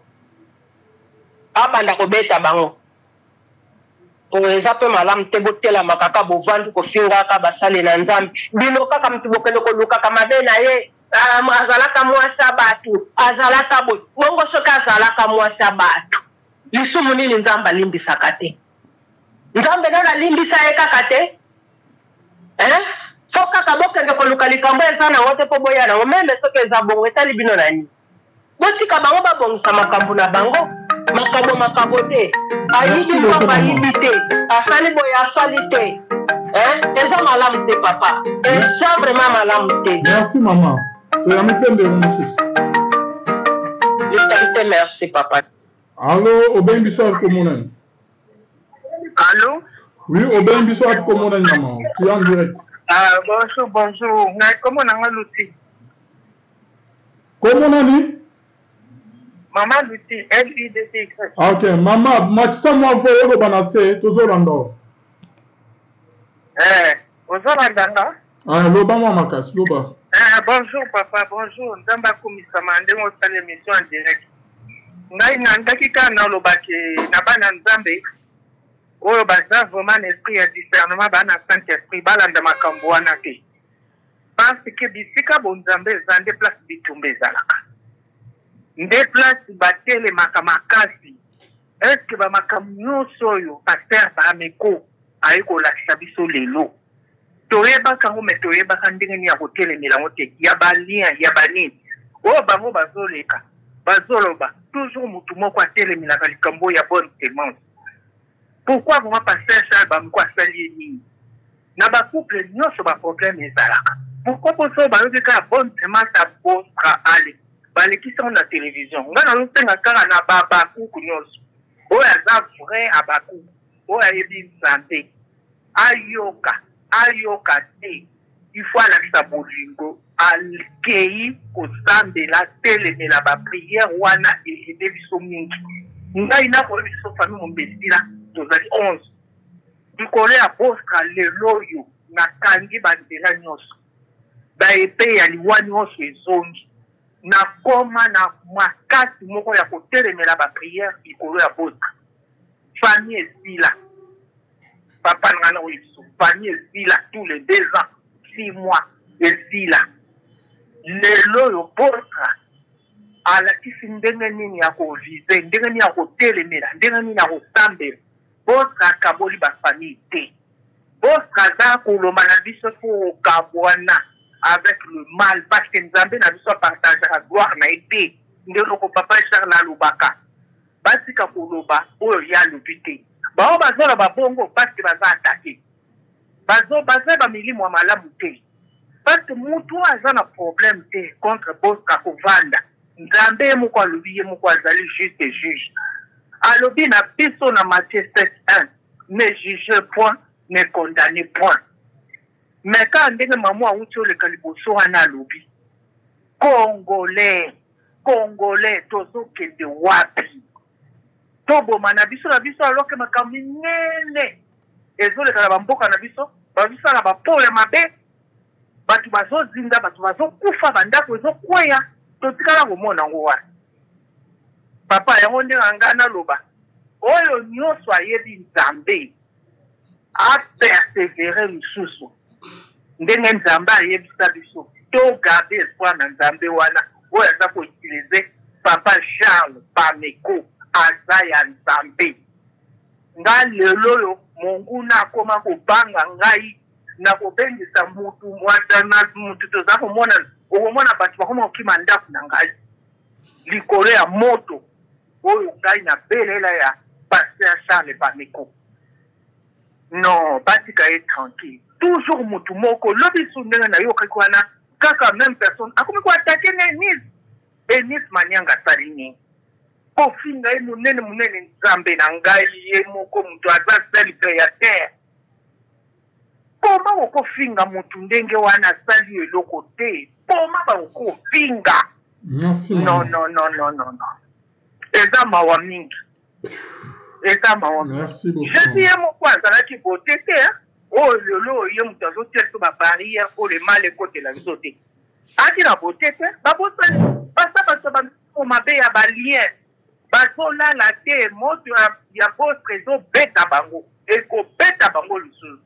abanda kobeta bango oyo eza pe malamu te botelama kaka bovandi kofingaka basali na nzambe bino kaka mutu bokende kolukaka mabe na ye ah, azalaka mwasi ya bato azalaka boye bongo soki azalaka mwasi ya bato lisumu nini nzambe alimbisaka te nzambe nano alimbisa ye kaka te eh? so kaka bokende koluka likambo eza nango te mpo boya nango meme soki eza bongo etali bino na nini Botika bango babongisa makambo na bango. Makabo makabo te. Ayibi mbongo ayibi te. Asali boye asali te. Hein? Eza malamu te papa. Eza vraiment malamu te. Merci maman. Toyambi mpe ndeko mosusu. Litali te merci papa. Allo, obengi biso wapi kombo nani? Allo? Oui, obengi biso wapi kombo nani maman? Tu es en direct. Ah, bonjour, bonjour. Ngai kombo na nga Lucie. Kombo nani? Mama Lucie, L-U-D-C-Y. Ah, ok, mama, matisa mwa voix oloba na se, tozolanda yo. Eh, ozolanda nga? Ah, loba mwa makasi, loba. Eh, bonjour papa, bonjour. Nzambe akumisama ndenge osala émission en direct. Ngai nandaki kaka naloba ke na bana Nzambe oyo baza vraiment na esprit ya discernement, ba na Saint Esprit, balanda makambo wana te. Parce que bisika bonzambe eza nde place bitumba ezalaka. Nde place batelemaka makasi. Est-ce que ba makambo nyonso oyo pasteur Bameko aye kolakisa biso lelo toyebaka yango mais toyebaka ndenge nini ya kotelemela yango te ya ba lien ya ba nini oyo bango bazoleka bazoloba toujours mutu moko atelemelaka likambo ya bonne semence. Pourquoi vraiment pasteur Charles Bameko asali ye nini? Na ba couple nyonso ba problème ezalaka. Pourquoi po soki bayoki kaka bonne semence ya bostra ale balekisi yango na television. Nga nazosenga kaka na ba habakuku nyonso oyo aza vrai habakuku oyo ayebi Nzambe ayoka ayoka te il faut alakisa bolingo akeyi kosambela atelemela ba prière wana e aide biso mingi ngai nakoyebi biso famille mombesila tozali 11 likolo ya bostra lelo oyo nakangi banzela nyonso ba epe ya liwa nyonso ezongi nakoma na makasi moko ya kotelemela ba prière likolo ya bostra famille esila papa na ngai na oyebiso famille esila tous les deux ans six mois esila lelo oyo bostra alakisi ndenge nini ya kovize ndenge nini ya kotelemela ndenge nini ya kosambela bostra akaboli bafamille te bostra aza koloba na biso mpo kokabwana avec le mal parce que nzambe na biso apartageaka gloire na ye te nde eloko papa charles alobaka batika koloba oyo ye alobi te baoyo bazoloba bongo parce que baza atake bazo baza ba milimo ya malamu te parce que mutu oyo aza na problème te contre bostra kovanda nzambe ye moko alobi ye moko azali juste juge alobi na biso na Matthieu 7 1 ne juge point ne condamne point mais kaka ndenge mamu awuti oleka liboso wana alobi congolais congolais tozokende wapi toboma na biso na biso aloke makambo minene ezoleka na bamboka na biso bazosala bapo ya mabe bato bazozinda bato bazokufa bandako ezokweya totikala komona yango wana papa yango ndenge ngai naloba oyo nyonso ayebi nzambe apersevere lisusu ndenge nzambe ayebisa biso to garde espoir na nzambe wana oyo aza koutilize papa charles bameko aza ya nzambe nga lelo oyo monguna akoma kobanga ngai na kobengisa mutu mutu toza komona okomona bato bakoma kokima ndako na ngai likolo ya moto oyo ngai nabelela ya pasteur charles bameko non batika ye tranquille toujours mutu moko lobi su ndenge nayokaki wana kaka même personne akomi koatake na enise enise manianga asali nini kofinga ye monene monene nzambe na ngai ye moko moto aza seul créateur koma okofinga motu ndenge wana asali yo eloko te koma bakokofinga non non non non non non eza mawa mingi eza mawa jesus ye moko azalaki bote te oyo lelo oyo ye moto azotia biso babarrière mpo le mal ekotela biso te aki na bote te babosani basa bato bamiko mabe ya balien bazolala te moto ya bostre ezobeta bango ekobeta bango lisusu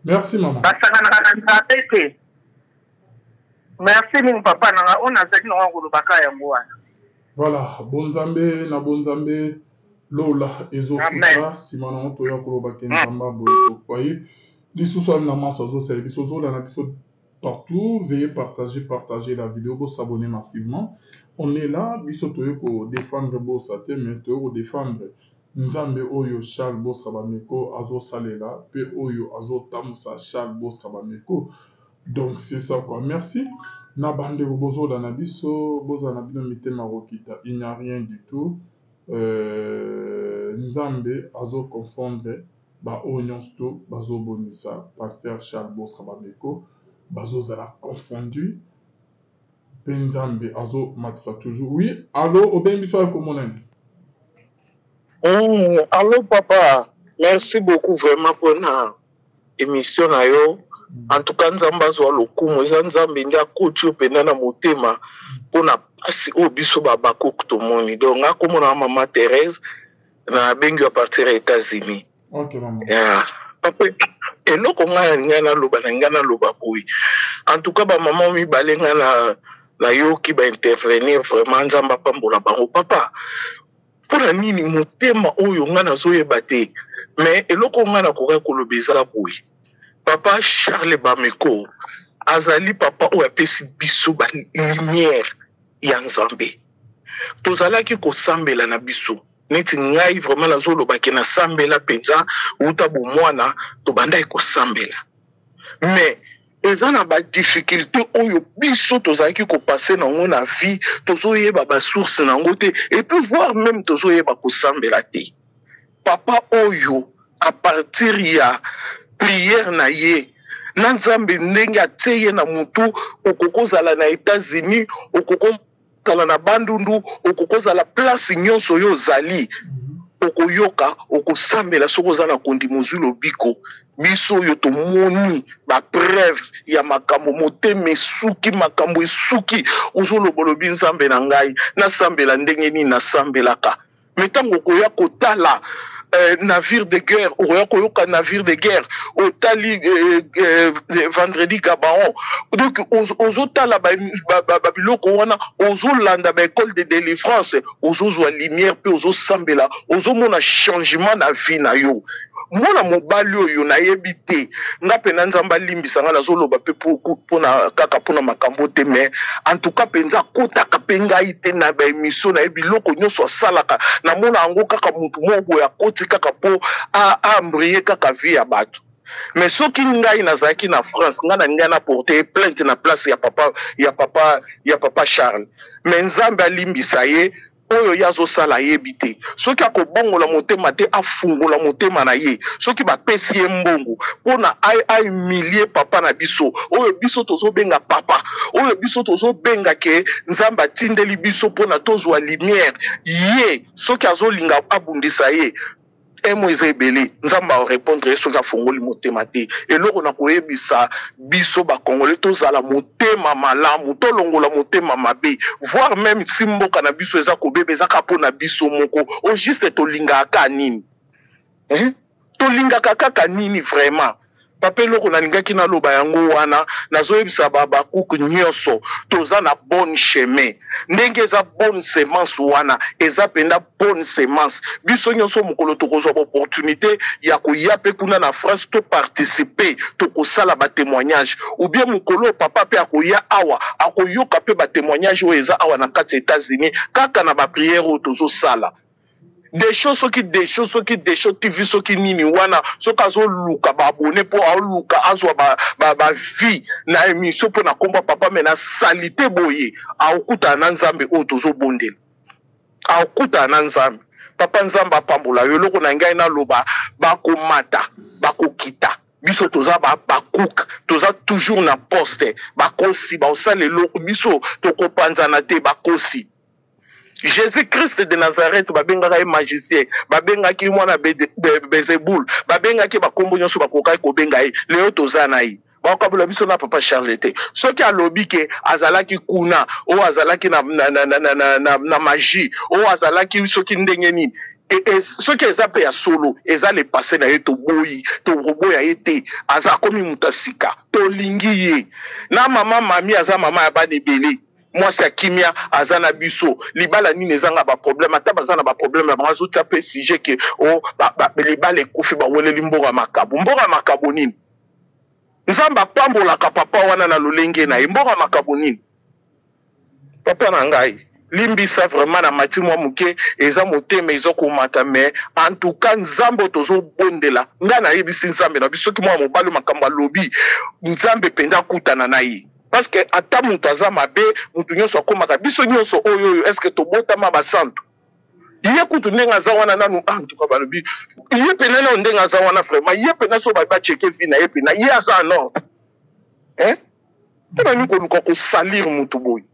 merci mama basanganaka na nzambe te merci mingi papa na nga oyo nazali na kolobaka yango wana voilà bonzambe na bonzambe lola ezofuta nsima nango toya koloba ke nzambe aboye tokwai lisusu ali na maso azosala biso ozolanda biso partout veuillez partager partager la vidéo bo s'abonner massivement on est là biso toye ko défendre bosa te mais toye ko défendre nzambe oyo Charles Bostra Bameko azosalela pe oyo azotambusa Charles Bostra Bameko donc c'est ça quoi merci na bandeko bozolanda biso bozala na bino mitema kokita il n'y a rien du tout euh, nzambe azo confondre ba oyo nyonso to bazobongisa pasteur Charles Bostra Bameko bazozala confondu. Mpe Nzambe azo matisa toujours. Oui, allo, obengi biso ayo komona nini? Allo papa, merci beaucoup vraiment pona émission na yo. En tout cas Nzambe azwa lokumu, eza Nzambe nde akoti yo mpenza na motema pona pasi oyo biso ba Habacuc tomoni. Donc nga komona na mama Thérèse na bengi yo à partir ya États-Unis. Okay, mama. Yeah. Papa, eloko ngai ngai naloba na ngai naloba boye. En tout cas ba maman mibale ngai na nayoki ba intervenir vraiment Nzambe apambola bango papa. Mpo na nini motema oyo ngai nazoyeba te mais eloko ngai nakokaki koloba eza boye papa Charles Bameko azali papa oyo apesi biso ba lumière ya Nzambe tozalaki kosambela na biso neti ngai vraiment nazoloba ke nasambela mpenza wuta bomwana tobandaki kosambela mais eza na ba difficulte oyo biso tozalaki ko passer na ngo na vie tozoyeba ba source na ngo te et puis voir meme tozoyeba kosambela te papa oyo à partir ya prière na ye na nzambe ndenge atie ye na mutu okoki kozala na Etats-Unis okoki kozala na Bandundu okoki kozala place nyonso oyo ozali okoyoka okosambela soki oza na kondima ozwi lobiko biso oyo tomoni ba preuve ya makambo motema esuki makambo esuki ozoloba olobi nzambe na ngai nasambela ndenge nini nasambelaka me ntango okoya kotala navire de guerre okoya koyoka navire de guerre otali vendredi gabaon donc ozotala babiloko wana ozolanda baekole de délivrance ozozwa lumière mpe ozosambela ozomona changement na vie na yo mwana mobali oyo nayebi te nga mpenza nzambe alimbisa nga nazoloba mpe mpona kaka mpona makambo te mais en tout cas mpenza akotaka mpe ngai te na baemission na ye biloko nyonso asalaka namona yango kaka motu moko boye akoti kaka mpo aembrie kaka vie ya bato mais soki ngai nazalaki na France ngai na ngai na porte plainte na place ya papa ya papa ya papa Charles mais nzambe alimbisa ye oyo ye azosala ayebi te soki akobongola motema te afungola motema na ye soki bapesi ye mbongo mpona ahumilie papa na biso oyo biso tozobenga papa oyo biso tozobenga ke nzambe atindeli biso mpona tozwa lumière ye soki azolinga abundisa ye Emo eza ebele nzambe a repondre ye soki afongoli motema te eloko na koyebisa biso ba congolais tozala motema malamu tolongola motema mabe voir meme si mboka na biso eza kobeba eza kaka mpo na biso moko au juste tolingaka kaka nini hein? Tolingaka kaka nini vraiment papa eloko nalingaki naloba yango wana nazoyebisa ba Habacuc nyonso toza na bonne chemin ndenge eza bonne semence wana eza mpenza bonne semence biso nyonso mokolo tokozwa ba opportunité ya koya mpe kuna na France to participer tokosala ba témoignage ou bien mokolo papa mpe akoya awa akoyoka mpe ba témoignage oyo eza awa na kati ya États-Unis kaka na ba prière oyo tozosala Desho soki desho soki desho TV soki nini wana soki azoluka ba abonne po aluka azwa ba ba, ba vie na emission po na kombo papa mais na salite boye akokutana na Nzambe oyo tozobondela akokutana na Nzambe papa Nzambe apambola yo eloko na ngai naloba bakomata bakokita biso toza ba Habacuc toza toujours na poste bakosi baosala eloko biso tokopanzana te bakosi Jesus Christ de Nazareth babengaka ye magicien, babengaki ye mwana Beelzebul, babengaki ye bakombo nyonso bakokaki kobenga ye. Lelo toza na ye. Bakokabola biso na papa Charles te. Soki alobi ke azalaki kuna, oyo azalaki na, na, na, na, na, na, na magie, oyo azalaki soki ndenge nini, e, e, soki eza mpe ya solo, eza le passé na ye, toboyi, tokoboya ye te. Aza akomi moto ya sika, tolingi ye. Na mama mami aza mama ya bana ebele. Mwasi ya kimia aza na biso libala nini ezanga ba problème ata baza na ba problème na bango azotia pe sujet ke o oh, ba, ba, libala ekufi baweleli mbongo ya makabo mbongo ya makabo nini nzambe apambolaka papa wana na lolenge na ye mbongo ya makabo nini papa na ngai limbisa vraiment na mati mwa moke eza motema eza komata mais en tout cas nzambe oyo tozobondela ngai nayebisi nzambe na biso soki mwa mobali makambo alobi nzambe mpenza akutana na ye Parce que ata mutu aza mabe, mutu nyonso akomaka biso nyonso oyo oyo est ce que tobotama ba santu? Ye kutu ndenge aza wana nanu ah, en tout cas balobi ye pena nanu ndenge aza wana vraiment ye pena so ba checker vie na ye pena ye aza en ordre hein? Pona nini koluka ko salir mutu boye?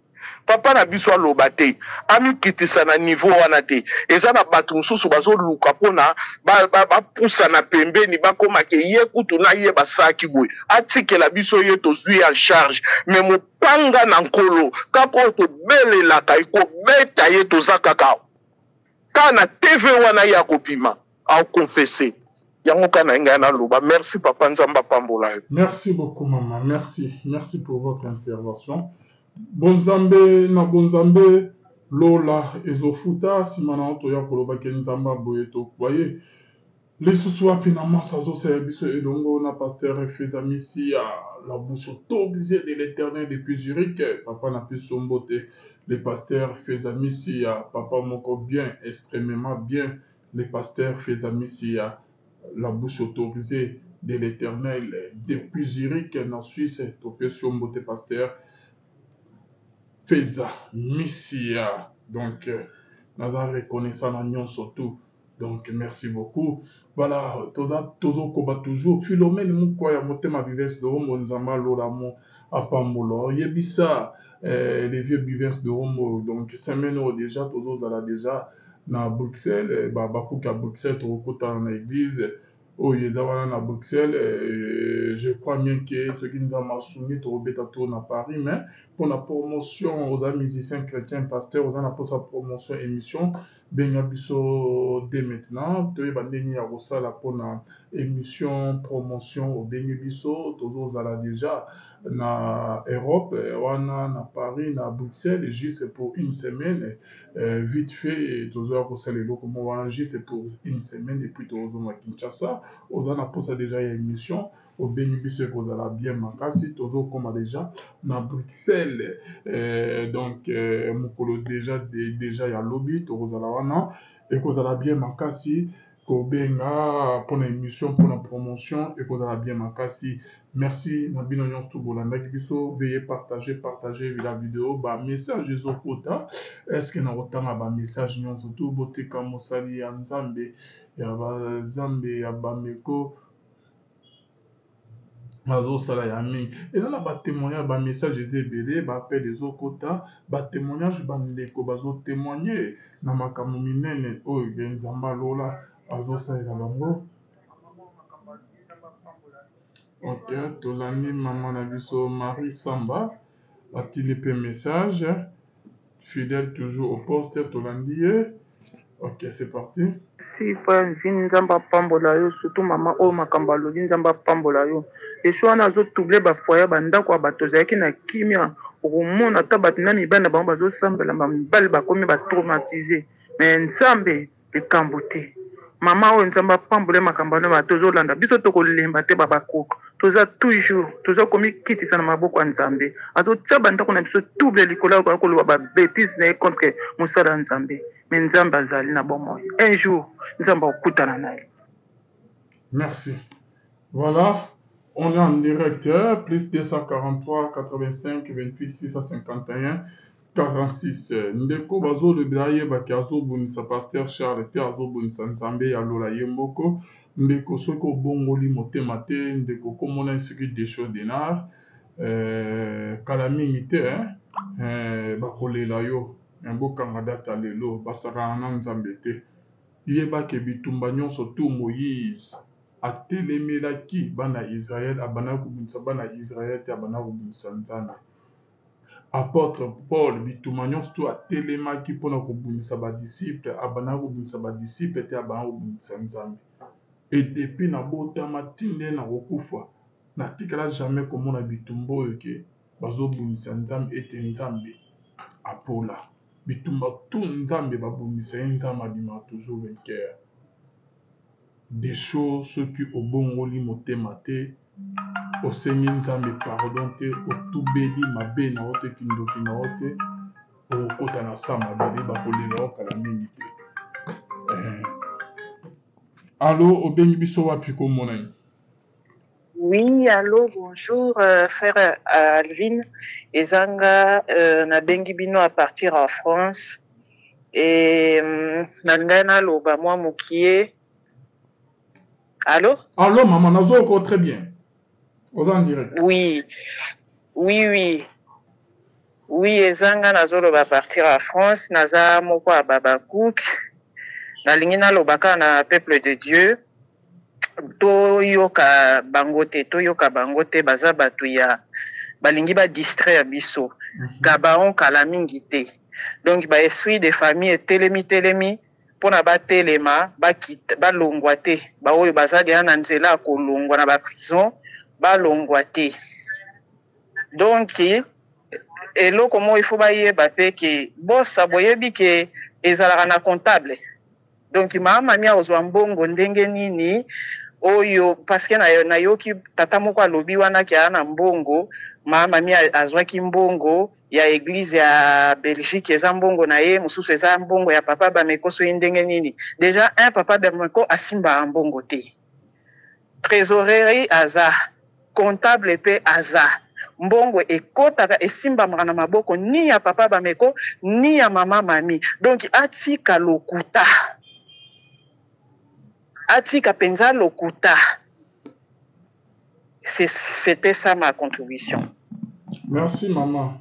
Papa na biso aloba te, amikitisa na niveau wana te. Eza na batu mosusu bazoluka pona bapusana pembeni, bakoma ke ye kutu na ye basalaki boye. Atikela biso ye, tozui ye en charge. Mais mopanga na Nkolo, kaka oyo tobelelaka ekobeta ye, toza kaka kaka na TV wana ye akobima a confesser. Yango kaka na ngai naloba. Merci papa, Nzambe apambola yo. Merci beaucoup maman, merci, merci pour votre intervention. Bonzambe na bonzambe lola ezofuta nsima na toya koloba ke nzambe aboye tokwa ye lisusu wapi na manso azosala biso elongo na pasteur Feza Misia la bouche autorisée de l'éternel depuis Zurich papa na biso mbote le pasteur Feza Misia papa moko bien extrêmement bien le pasteur Feza Misia la bouche autorisée de l'éternel depuis Zurich na Suisse topesi yo mbote pasteur Feza Misia donc naza reconnaissant na nyonso tout donc merci beaucoup voilà toza tozokoba toujours Philomène Mukwa ya motema Vives de Rombo Nzamba lola mo apambola yebisa eh, les vieux Vives de Rombo donc semaine oyo déjà tozozala déjà na Bruxelles eh, ba bakuki ya Bruxelles tokokutana na église oyo eza wana na Bruxelles eh, je crois bien que soki Nzambe asungi tokobeta tour na Paris mais mpona promotion oza musicien chrétien pasteur oza na mposa promotion émission benga biso dès maintenant toyeba ndenge ya kosala mpona émission promotion obengi biso tozozala déjà na Europe wana na Paris na Bruxelles juste pour une semaine euh, vite fait tozoya kosala eloko moko wana juste pour une semaine et puis tozonga Kinshasa oza na mposa déjà ya émission obengi biso ekozala bien makasi tozokoma déjà na Bruxelles euh, donc euh, mokolo déjà déjà ya lobi tokozala wana ekozala bien makasi kobenga mpona émission mpona promotion ekozala bien makasi merci na bino nyonso to bolandaki biso veuillez partager partager la vidéo ba message ezokota est-ce que nakotanga ba message nyonso to botika mosali ya nzambe ya bazambe ya bameko azosala ya mingi eza na batémoignage bamessage eza ebele baappel ezokota batémoignage bandeko bazotémoigne na makambo minene oyo nzambe alola azosalela bango. Ok tolandi mama na biso Marie Samba atindi pe message fidèle toujours au poste tolandi ye ok c'est parti. Merci frère Vin nzambe apambola yo surtout maman oyo makambo alobi nzambe apambola yo eso wana azo trouble ba foyer ba ndako ya bato ozalaki na kimia okomona ata bato na mibali na bango bazosambela ba mibali bakomi ba traumatise mais nzambe likambo te mama oyo nzambe apambole makambo wana ba tozolanda biso tokolemba te babakoko toza toujours toza komikitisa na maboko ya nzambe azotia bandako na biso trouble likolo ya koloba babetise na ye contre mosala ya nzambe me nzambe azali na bomoi un jour nzambe akokutana na ye merci voilà on est en direct plus 243 85 28 651 46 ndeko bazolobela ayeba ke azobundisa pasteur Charles te azobundisa nzambe ya lola ye moko ndeko soki obongoli motema te ndeko komona ye soki desho denar eh, kala mingi te eh, bakolela yo bokanga data lelo basakana na nzambe te yeba ke bitumba nyonso tu Moïse atelemelaki bana Israël abandaki kobundisa bana Israël te abandaki kobundisa nzambe Apotre Paul bituma nyonso tu atelemaki mpo na kobundisa ba disciples, abandaki kobundisa ba disciples te, abandaki kobundisa Nzambe. Et depuis nabotama ti nde nakokufa, natikala jamais komona bitumba oyo ke bazobundisa Nzambe ete Nzambe apola. Bitumba tout Nzambe babundisa ye, Nzambe abimaka toujours vainqueur. Desho soki obongoli motema te osengi nzambe pardon te otubeli mabe na yo te kindoki na yo te okokota na sa mabele bakolela yo kala mingi te eh. Allo obengi biso wapi komona ye? Oui, allô, bonjour, euh, frère euh, Alvin. Ezanga, euh, nabengi bino à partir en France. Et euh, nalingai naloba mwa mokie. Allô? Allô, maman, nazo très bien. Oza en direct. Oui, oui, oui. Oui, eza nga nazoloba à partir ya France, naza moko ya Babacook. Nalingi naloba kaka na peuple de Dieu, toyoka bango te, toyoka bango te, baza bato ya balingi ba distraire biso. Gabaon kala mingi te. Donc ba esprit de famille etelemi telemi pona batelema bakita balongwa te, baoyo baza deja na nzela ya kolongwa na ba prison balongwa te. Donc eloko moko il faut bayeba pe ke bosa boyebi ke ezalaka na comptable. Donc mama mami akozwa mbongo ndenge nini oyo parce que nayoki tata moko alobi wana ke aa na mbongo, mama mami azwaki mbongo ya eglise ya Belgique eza mbongo na ye, mosusu eza mbongo ya papa Bameko soki ndenge nini. Deja un papa Bameko asimbaka mbongo te. Tresorerie aza, comptable pe aza. Mbongo ekotaka esimbamaka na maboko ni ya papa Bameko ni ya mama Mami. Donc atika lokuta. Atika penza lokuta. C'était ça ma contribution. Merci maman.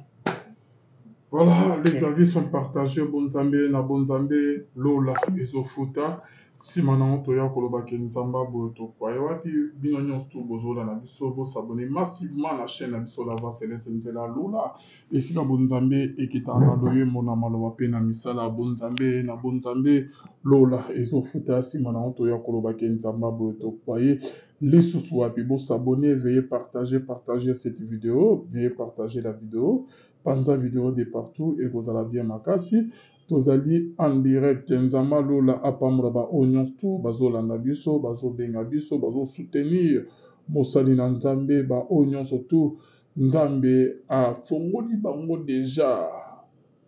Voilà, les avis sont partagés. Bonzambe na Bonzambe Lola ezofuta. Nsima na yango toya koloba ke Nzambe boye tokwaye wapi bino nyonso tu bozolanda biso bosabone massivement na chaîne na biso La Voix Céleste nzela Lola esika bonzambe ekitaka na loyembo na maloba mpe na misala bonzambe na bonzambe Lola ezofuta. Nsima na yango toya koloba ke Nzambe boye tokwaye lisusu wapi. Bosabone, veuillez partager, partager cette vidéo, veuillez partager la vidéo, panza vidéo de partout ekozala bien makasi. Tozali en direct. Nzambe Lola apambola ba oyo nyonso tu bazolanda biso, bazobenga biso, bazosoutenir mosali na Nzambe, ba oyo nyonso tu Nzambe afongoli bango deja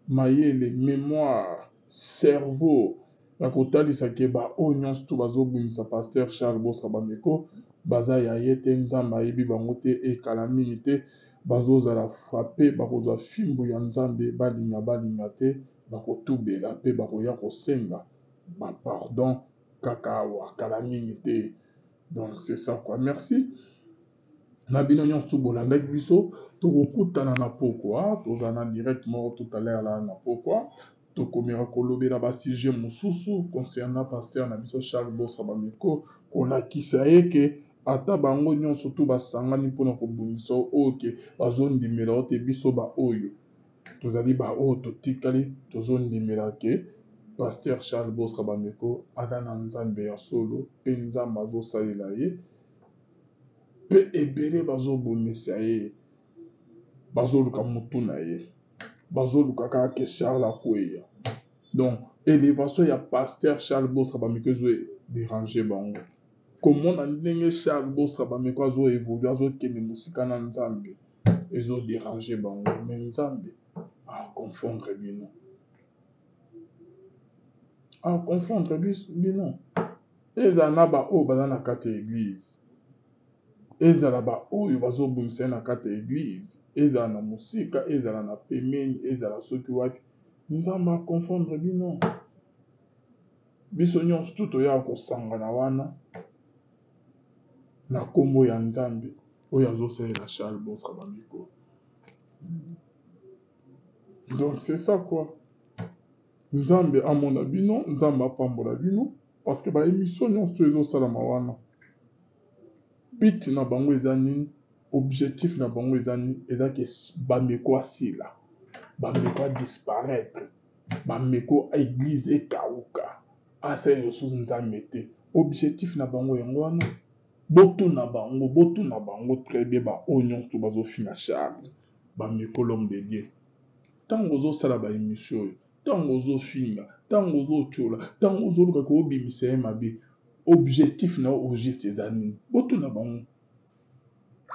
mayele, mémoire, cerveau ya kotalisa ke ba oyo nyonso tu bazobundisa pasteur Charles Bostra Bameko baza ya ye te, Nzambe ayebi bango te, ekala mingi te bazozala frappe, bakozwa fimbu ya Nzambe, balinga balinga te, bakotubela pe bakoya kosenga ba pardon kaka awa kala mingi te. Donc c'est ça quoi. Merci na bino nyonso tu bolandaki biso. Tokokutana na pokwa, tozala na direct moko tout à l'heure là na pokwa, tokomeka kolobela ba sujet mosusu concernant pasteur na biso Charles Bostra Bameko, kolakisa ye ke ata bango nyonso tu basangani mpona kobundisa oyo ke bazondimela yo te, biso ba oyo tozali ba oyo totikali tozondimela ke pasteur Charles Bostra Bameko aza na Nzambe ya solo pe Nzambe azosalela ye, pe ebele bazobundisa ye, bazoluka mutu na ye, bazoluka kaka ke Charles akweya. Donc élévation ya pasteur Charles Bostra Bameko ezo déranger bango. Komona ndenge Charles Bostra Bameko azo évoluer, azokende mosika na Nzambe, ezo déranger bango. Mais Nzambe a confondre bino, a confondre bino. Ezala na ba oyo baza na kati ya église, ezala ba oyo bazobundisa ye na kati ya église, ezala na mosika, ezala na pembeni, ezala soki wapi, Nzambe a confondre bino. Biso nyonso tu toyaka kosangana wana na kombo ya Nzambe oyo azosalela Charles Bostra Bameko. Donc c'est ça quoi. Nzambe amona bino, Nzambe apambola bino, parce que ba émission nyonso ezosalama wana, but na bango eza nini, objectif na bango eza nini, eza ke Bameko asila, Bameko a disparaître, Bameko église ekauka, asala lisusu Nzambe te. Objectif na bango yango wana. Botuna bango, botuna bango très bien ba oyo nyonso bazofina Charles Bameko l'homme de Dieu. Tango ozosala ba émission oyo, tango ozofinga, tango ozotiola, tango ozoluka koobimisa ye mabe, objectif na yo au juste eza nini? Botuna bango,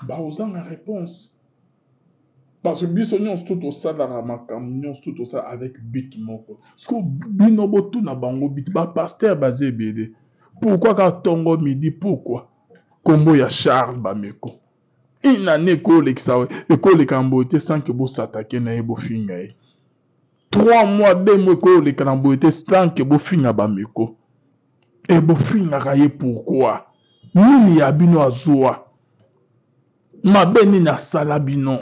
bakozanga réponse. Parce que biso nyonso tu tosalaka makambo nyonso tu tosala avec but moko. Siko bino botuna bango but, ba pasteur baza ebele. Pourquoi kaka tongo midi, pourquoi kombo ya Charles Bameko? Une année ekolekisa ekoleka na boye te sans que bosatake na ye bofinga ye. 3 mois 2 mois ekoleka na boye te sans que bofinga Bameko. E bofingaka ye pourquoi? Nini ya bino azwa? Mabe nini asala bino?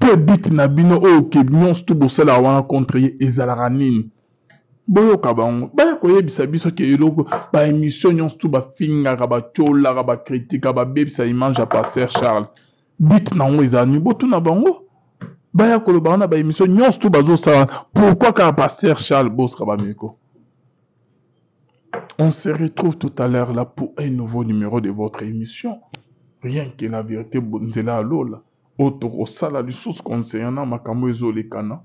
Mpe but na bino oyo ke nyonso tu bosalaka wana contre ye ezalaka nini? Boyoka bango baya koyebisa biso ke eloko ba emission nyonso tu bafingaka, batyolaka, bakritika, babebisa image ya pasteur Charles, but na yango ezala nini? Botuna bango baya koloba wana ba emission nyonso tu bazosala, pourquoi kaka pasteur Charles Bostra Bameko? On se retrouve tout à l'heure là pour un nouveau numéro de votre émission. Rien que la vérité, nzela ya lola. Oyo tokosala lisusu concernant makambo ezolekana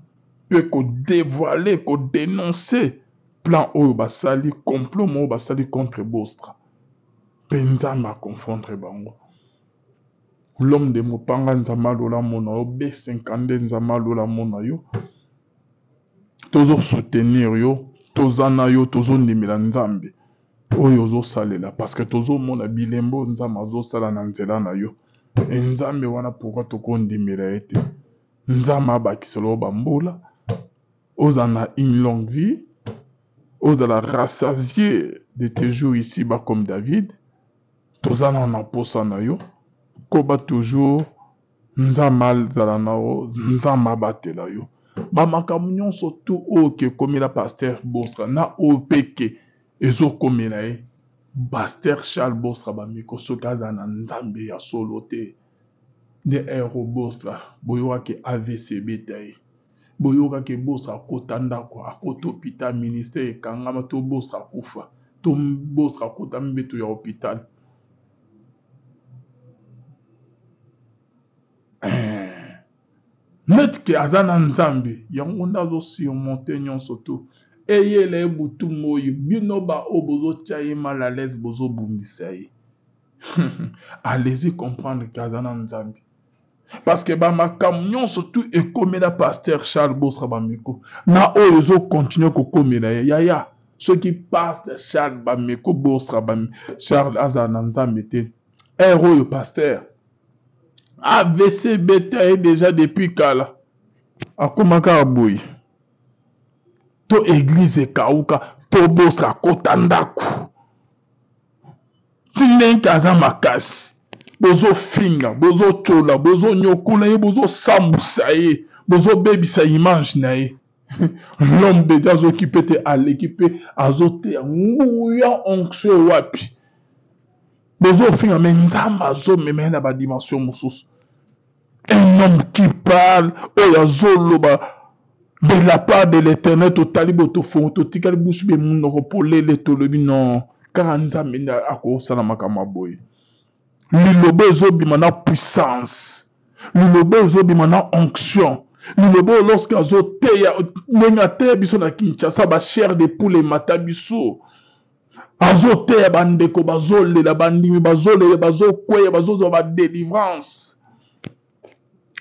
mpe kodevoile, kodenonce plan oyo basali, complot moko basali contre Bostra. Mpe Nzambe akonfondre bango. L'homme de Mopanga, Nzambe alola mona yo. B52, Nzambe alola mona yo. Tozo soutenir yo, toza na yo, tozondimela Nzambe oyo ozosalela parce que tozomona bilembo Nzambe azosala na nzela na yo. E Nzambe wana pourquoi tokondimela ye te? Nzambe abakisela yo bambula, ozala na une longue vie, ozala rassasié de tes jours ici bas comme David. Toza na na posa na yo, koba toujours. Nzambe azala na yo, Nzambe abatela yo. Ba makambo nyonso tout oyo ke ekomela pasteur Bostra na oyo pe ke ezokomela ye pasteur Charles Bostra Bameko, soki aza na Nzambe ya solo te nde heure Bostra boyokaki AVC ebeta ye, boyokaki Bostra akota ndako, akota hôpital, ministère ekangama to Bostra akufa to Bostra akota mbeto ya hôpital. Neti ke aza na Nzambe yango nde azo surmonter nyonso tout eyela ye butu moyi bino ba oyo bozotia ye mal à l'aise bozobundisa ye allez-y comprendre ke aza na Nzambe parce que ba makambo nyonso tout ekomela pasteur Charles Bostra Bameko na oyo ezo continuer kokomela ye yaya soki pasteur Charles Bameko Bostra Bam Charles azala na Nzambe te heure oyo pasteur AVC beta ye déjà depuis kala akoma kaka boye to église ekauka to Bostra akota ndako ti ndenge aza makasi bozofinga bozotyola bozonyokola ye bozosambusa ye bozobebisa image na ye l'homme de Dieu azokipe te aleki mpe azoteya nguya onction wapi bozofinga me Nzambe azomema ye na badimension mosusu. Un homme qui parle oyo azoloba de la part de l'Éternel, totali bo tofongo totikali bouche be munoko polele tolobi non kaka Nzambe nde akosala makambo ya boye. Liloba ezobima na puissance, liloba ezobima na onction, liloba oyo lorsque azoteya ndenge ateya biso na Kinshasa ba chair de poule emata biso. Azoteya bandeko bazolela, bandimi bazolela, bazokweya, bazozwa ba delivrance.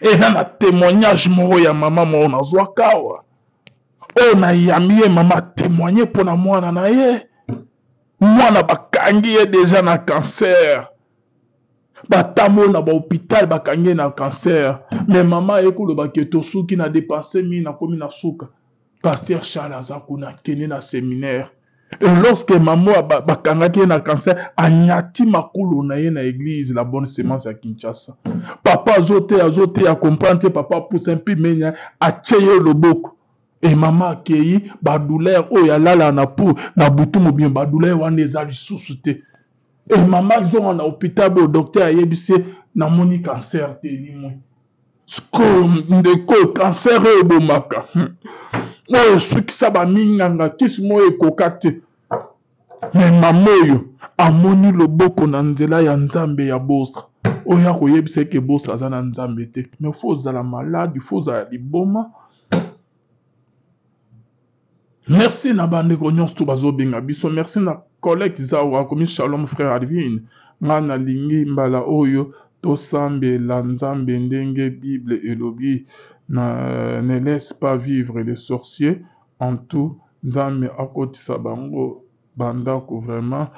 Eza na témoignage moko ya mama moko nazwaka awa oyo nayambi ye mama témoigne mpo na mwana na ye. Mwana bakangi ye deja na cancer, batamboli na bahôpital bakangi ye na cancer, mais mama aye koloba ke tosuki na dépense mingi nakomi na suka. Pasteur Charles aza kuna akende na séminaire. Et lorsque maman bakangaki ye na cancer, anyati makolo na ye na église la bonne semence ya Kinshasa. Papa azoteya azoteya comprendre te, papa apusa mpe menya atie ye loboko. Et mama akei ba douleur oyo alala na pour na butu mobimba ba douleur wana eza lisusu te. Et mama azonga na hôpital bo docteur ayebisi ye namoni cancer te elimwe. Sikoyo ndeko cancer oyo ebomaka oyo esukisa baminganga kisi moko ekoka te me mama oyo amoni loboko na nzela ya Nzambe ya Bostra oyo akoyebisa eke Bostra aza na Nzambe te mais faut ozala malade faut ozala liboma. Merci na bandeko nyonso to bazobenga biso. Merci na collègue Zawa akomi shalom frère Alvin. Nga nalingi mbala oyo tosambela Nzambe ndenge Bible elobi na ne laisse pas vivre les sorciers en tout Nzambe akotisa bango bandako vraiment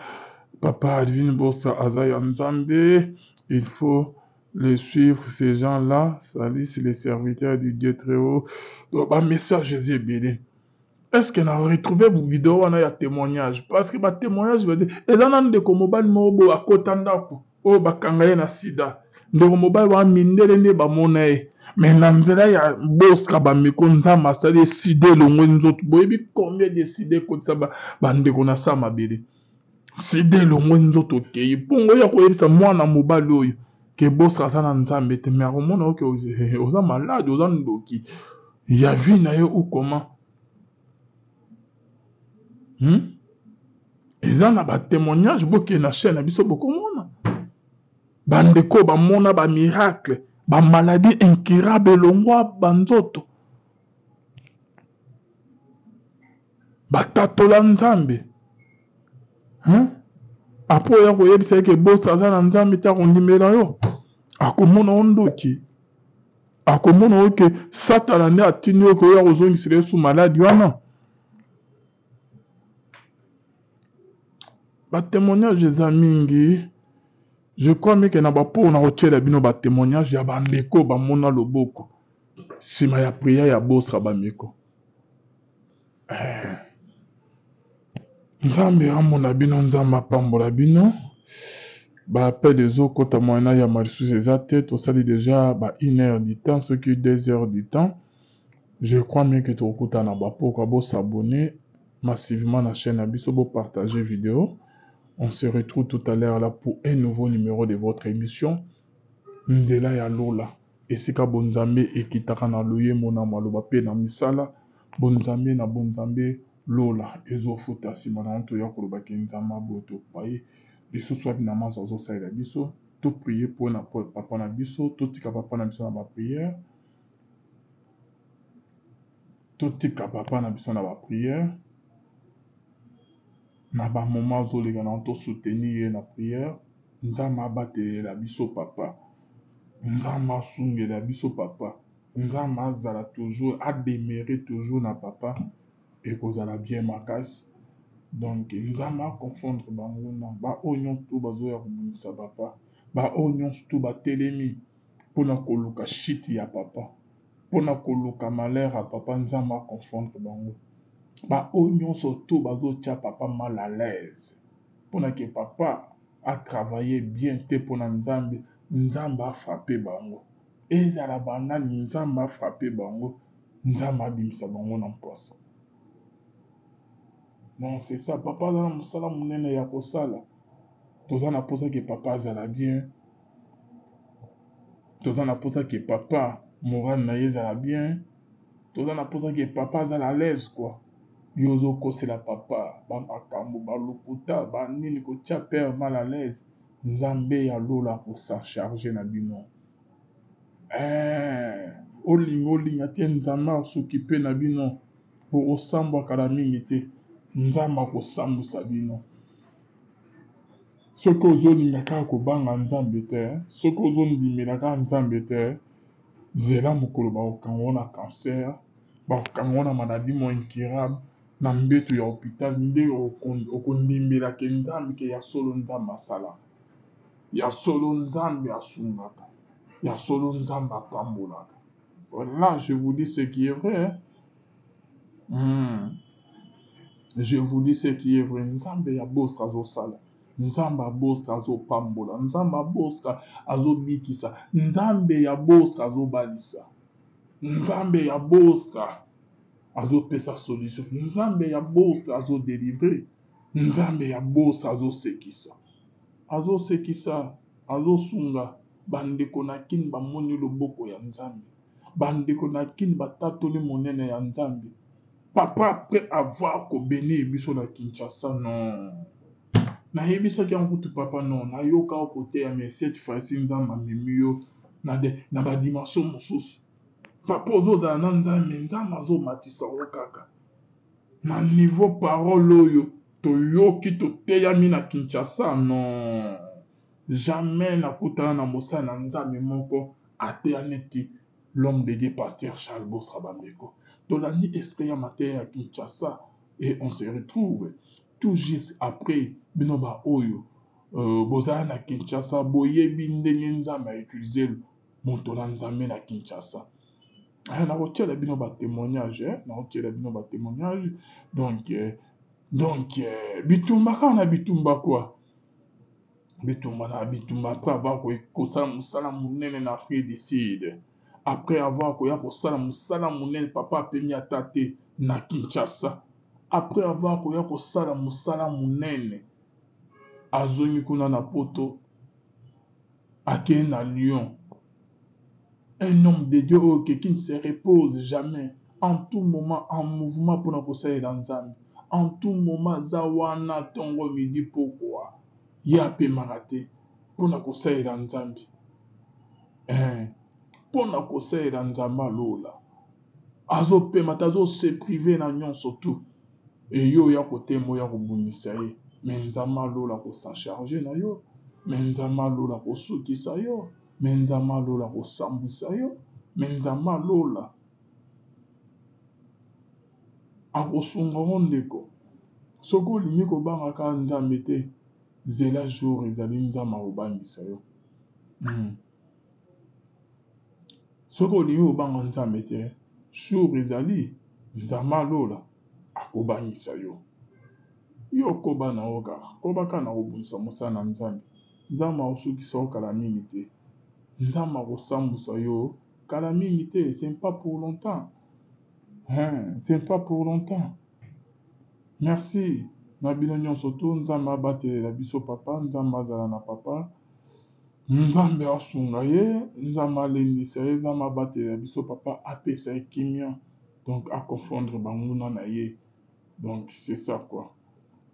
papa Alvin Bosa aza ya Nzambe il faut les suivre ces gens-là salissent les serviteurs du Dieu très haut. Donc ba message eza ebele. Est-ce que na retrouver vidéo wana ya témoignage? Parce que ba témoignage ba eza na ndeko mobali moko boye akota ndako oyo bakanga ye na sida. Ndeko mobali wana mindele nde bamona ye. Mais na nzela ya Bostra Bameko, Nzambe asali sida elongwe nzoto. Boyebi combien de sida ekotisa bandeko na sa mabele? Sida elongwe nzoto okei. Bongo ya koyebisa mwana mobali oyo ke Bostra aza na Nzambe te, mais akomona oke oza malade, oza ndoki ya vie na ye ou comment? Eza na ba témoignage, bokende na chaîne na biso bokomona. Bandeko bamona ba miracle, ba maladie incurable elongwa banzoto. Batatola Nzambe. Hein? Apo ya koyebisa ye ke Bostra aza na Nzambe te, akondimela yo. Akomona yo ndoki. Akomona yo ke Satana nde atindi yo ke oya kozongisela ye su maladi wana. Ba témoignage eza mingi. Je crois meke na bapo na kotiela bino ba témoignage ya bandeko bamona loboko nsima ya prière ya Bostra Bameko. Nzambe amona bino, Nzambe apambola bino. Ba appel ezokota moyen ya malisusu eza te, tosali déjà ba 1 heure du temps, soki 2 heures du temps. Je crois mieux que tokokutana na bapokwa. Bo s'abonner massivement na chaîne na biso, bo partager vidéo. On se retrouve tout à l'heure là pour un nouveau numéro de votre émission Nzela ya Lola, esika bonzambe ekitaka na loyembo na maloba pe na misala. Bonzambe na bonzambe Lola ezofuta nsima na yango toya koloba ke Nzambe aboye topaye lisusu wapi na maso azosalela biso. To prier mpo na papa na biso, totika papa na biso na ba prière, totika papa na biso na ba prière na ba moment azoleka na to soutenir ye na prière. Nzambe abatelela biso papa, Nzambe asungela biso papa, Nzambe azala toujours, ademeurer toujours na papa, ekozala bien makasi. Donc Nzambe aconfondre banguna, ba oyo nyonso tu bazoya kobundisa papa, ba oyo nyonso tu batelemi mpona koluka chute ya papa, mpona koluka malheur ya papa, Nzambe aconfondre bango. Ba oyo nyonso tu bazotia papa mal à l'aise mpona ke papa a travailler bien te mpona Nzambe, Nzambe afrappe bango. Ezala banani, Nzambe afrappe bango, Nzambe abimisa bango na mposa. Non, c'est ça, papa aza na mosala monene ya kosala. Toza na mposa ke papa azala bien, toza na mposa ke papa moral na ye ezala bien, toza na mposa ke papa azala à l'aise quoi. Yo ozokosela papa bamakambo balokuta banini kotia père mal à l'aise, Nzambe ya lola akosa charge na bino. Olinga olinga te, Nzambe akosokipe na bino, bokosambwa kala mingi te, Nzambe akosambwisa bino. Soki ozolinga kaka kobanga Nzambe te, soki ozondimela kaka Nzambe te, zela mokolo bakokanga yo na cancer, bakokanga yo na maladie moko incurable na mbeto ya hôpital, nde okondimela ke Nzambe ke ya solo Nzambe asalaka, ya solo Nzambe asungaka, ya solo Nzambe apambolaka. Là, je vous dis ce qui est vrai. Je vous dis ce qui est vrai. Nzambe ya Bostra azosala, Nzambe ya Bostra azopambola, Nzambe ya Bostra azobikisa, Nzambe ya Bostra azobalisa, Nzambe ya Bostra azopesa solution, Nzambe ya Bostra azodelivre, Nzambe ya Bostra azosekisa, azosekisa, azosunga. Bandeko na Kin bamoni loboko ya Nzambe, bandeko na Kin batatoli monene ya Nzambe. Papa après avoir kobénir biso na Kinshasa, non, nayebisaki yango kutu papa, non, nayoka koteya, mais cette fois-ci Nzambe amemi yo na ba dimension mosusu. Papa ozozala na Nzambe, Nzambe azomatisa yo kaka na niveau parole oyo toyoki toteyami na Kinshasa. Non, jamais nakutana na mosali na Nzambe moko ateya neti l'homme de Dieu pasteur Charles Bostra Bameko. Tolandi esprit ya mateya ya Kinshasa et on se retrouve tout juste après. Bino ba oyo bozala na Kinshasa, boyebi ndenge Nzambe a utiliser moto na Nzambe na Kinshasa. Nakotiela bino ba témoignage, nakotiela bino ba témoignage. Donc bitumba kaka na bitumba quoi. Bitumba na bitumba après avoir kosala mosala monene na Afrique du Sud. Après avoir koya kosala mosala monene, papa apemi ata te na Kinshasa. Après avoir koya kosala mosala monene, azongi kuna na poto, akei na Lyon. Un homme de Dieu oyo ke qui ne se repose jamais, en tout moment en mouvement pona kosalela Nzambe. En tout moment aza wana tongo midi pokwa, ye apemaka te pona kosalela Nzambe. Eeh pona kosalela Nzambe ya lola. Azo pema te, azo se priver na nionso tout. Et yo oya kotema oya kobundisa ye mais Nzambe ya lola ako s'en charger na yo, mais Nzambe ya lola akosukisa yo. Mais Nzambe ya lola akosambwisa yo, mais Nzambe ya lola akosunga yo ndeko. Soki olingi kobanga kaka Nzambe te, zela jour ezali Nzambe akobangisa yo. Hmm. Soki olingi kobanga Nzambe te, jour ezali Nzambe ya lola akobangisa yo. Yo koba na yo kaka, koba kaka na kobundisa mosala na Nzambe. Nzambe akosukisa yo kala mingi te. Nzambe akosambusa yo kala mingi te, ce n'est pas pour longtemps. Hein, ce n'est pas pour longtemps. Merci na bino nyonso tout, Nzambe abatelela biso papa, Nzambe azala na papa. Nzambe asunga ye, Nzambe alendisa ye, Nzambe abatelela biso papa, apesa ye kimia. Donc a confondre banguna na ye. Donc c'est ça quoi.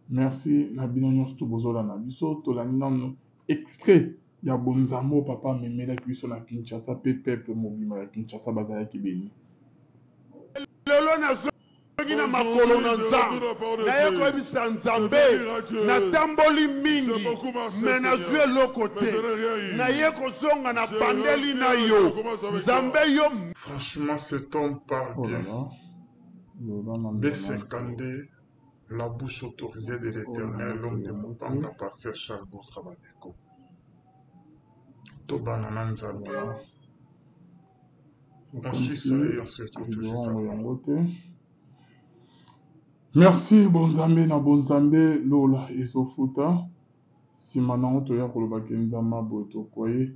Merci na bino nionso tout bozolanda biso tolandi nanu extrait ya bonzambe oyo papa amemelaki biso na Kinshasa pe peuple mobimba ya Kinshasa bazalaki beni. Lelo nazongi na makolo na Nzambe, naye koyebisa Nzambe natamboli mingi mais nazwi eloko te, naye kozonga na bandeli na yo Nzambe yo. Franchement cet homme parle Oh là bien. là. Loba nanu B na 52 la bouche autorisee de oyo l'Eternel l'homme de nayoki yango te. Mopanga pasteur Charles Bostra bandeko tobana na Nzambe Voilà. C'est on comme suit si ça et on se retrouve video toujours ça. yango yango te. Merci bonzambe na bonzambe lola ezofuta sima nango toya koloba ke nzambe aboye tokoye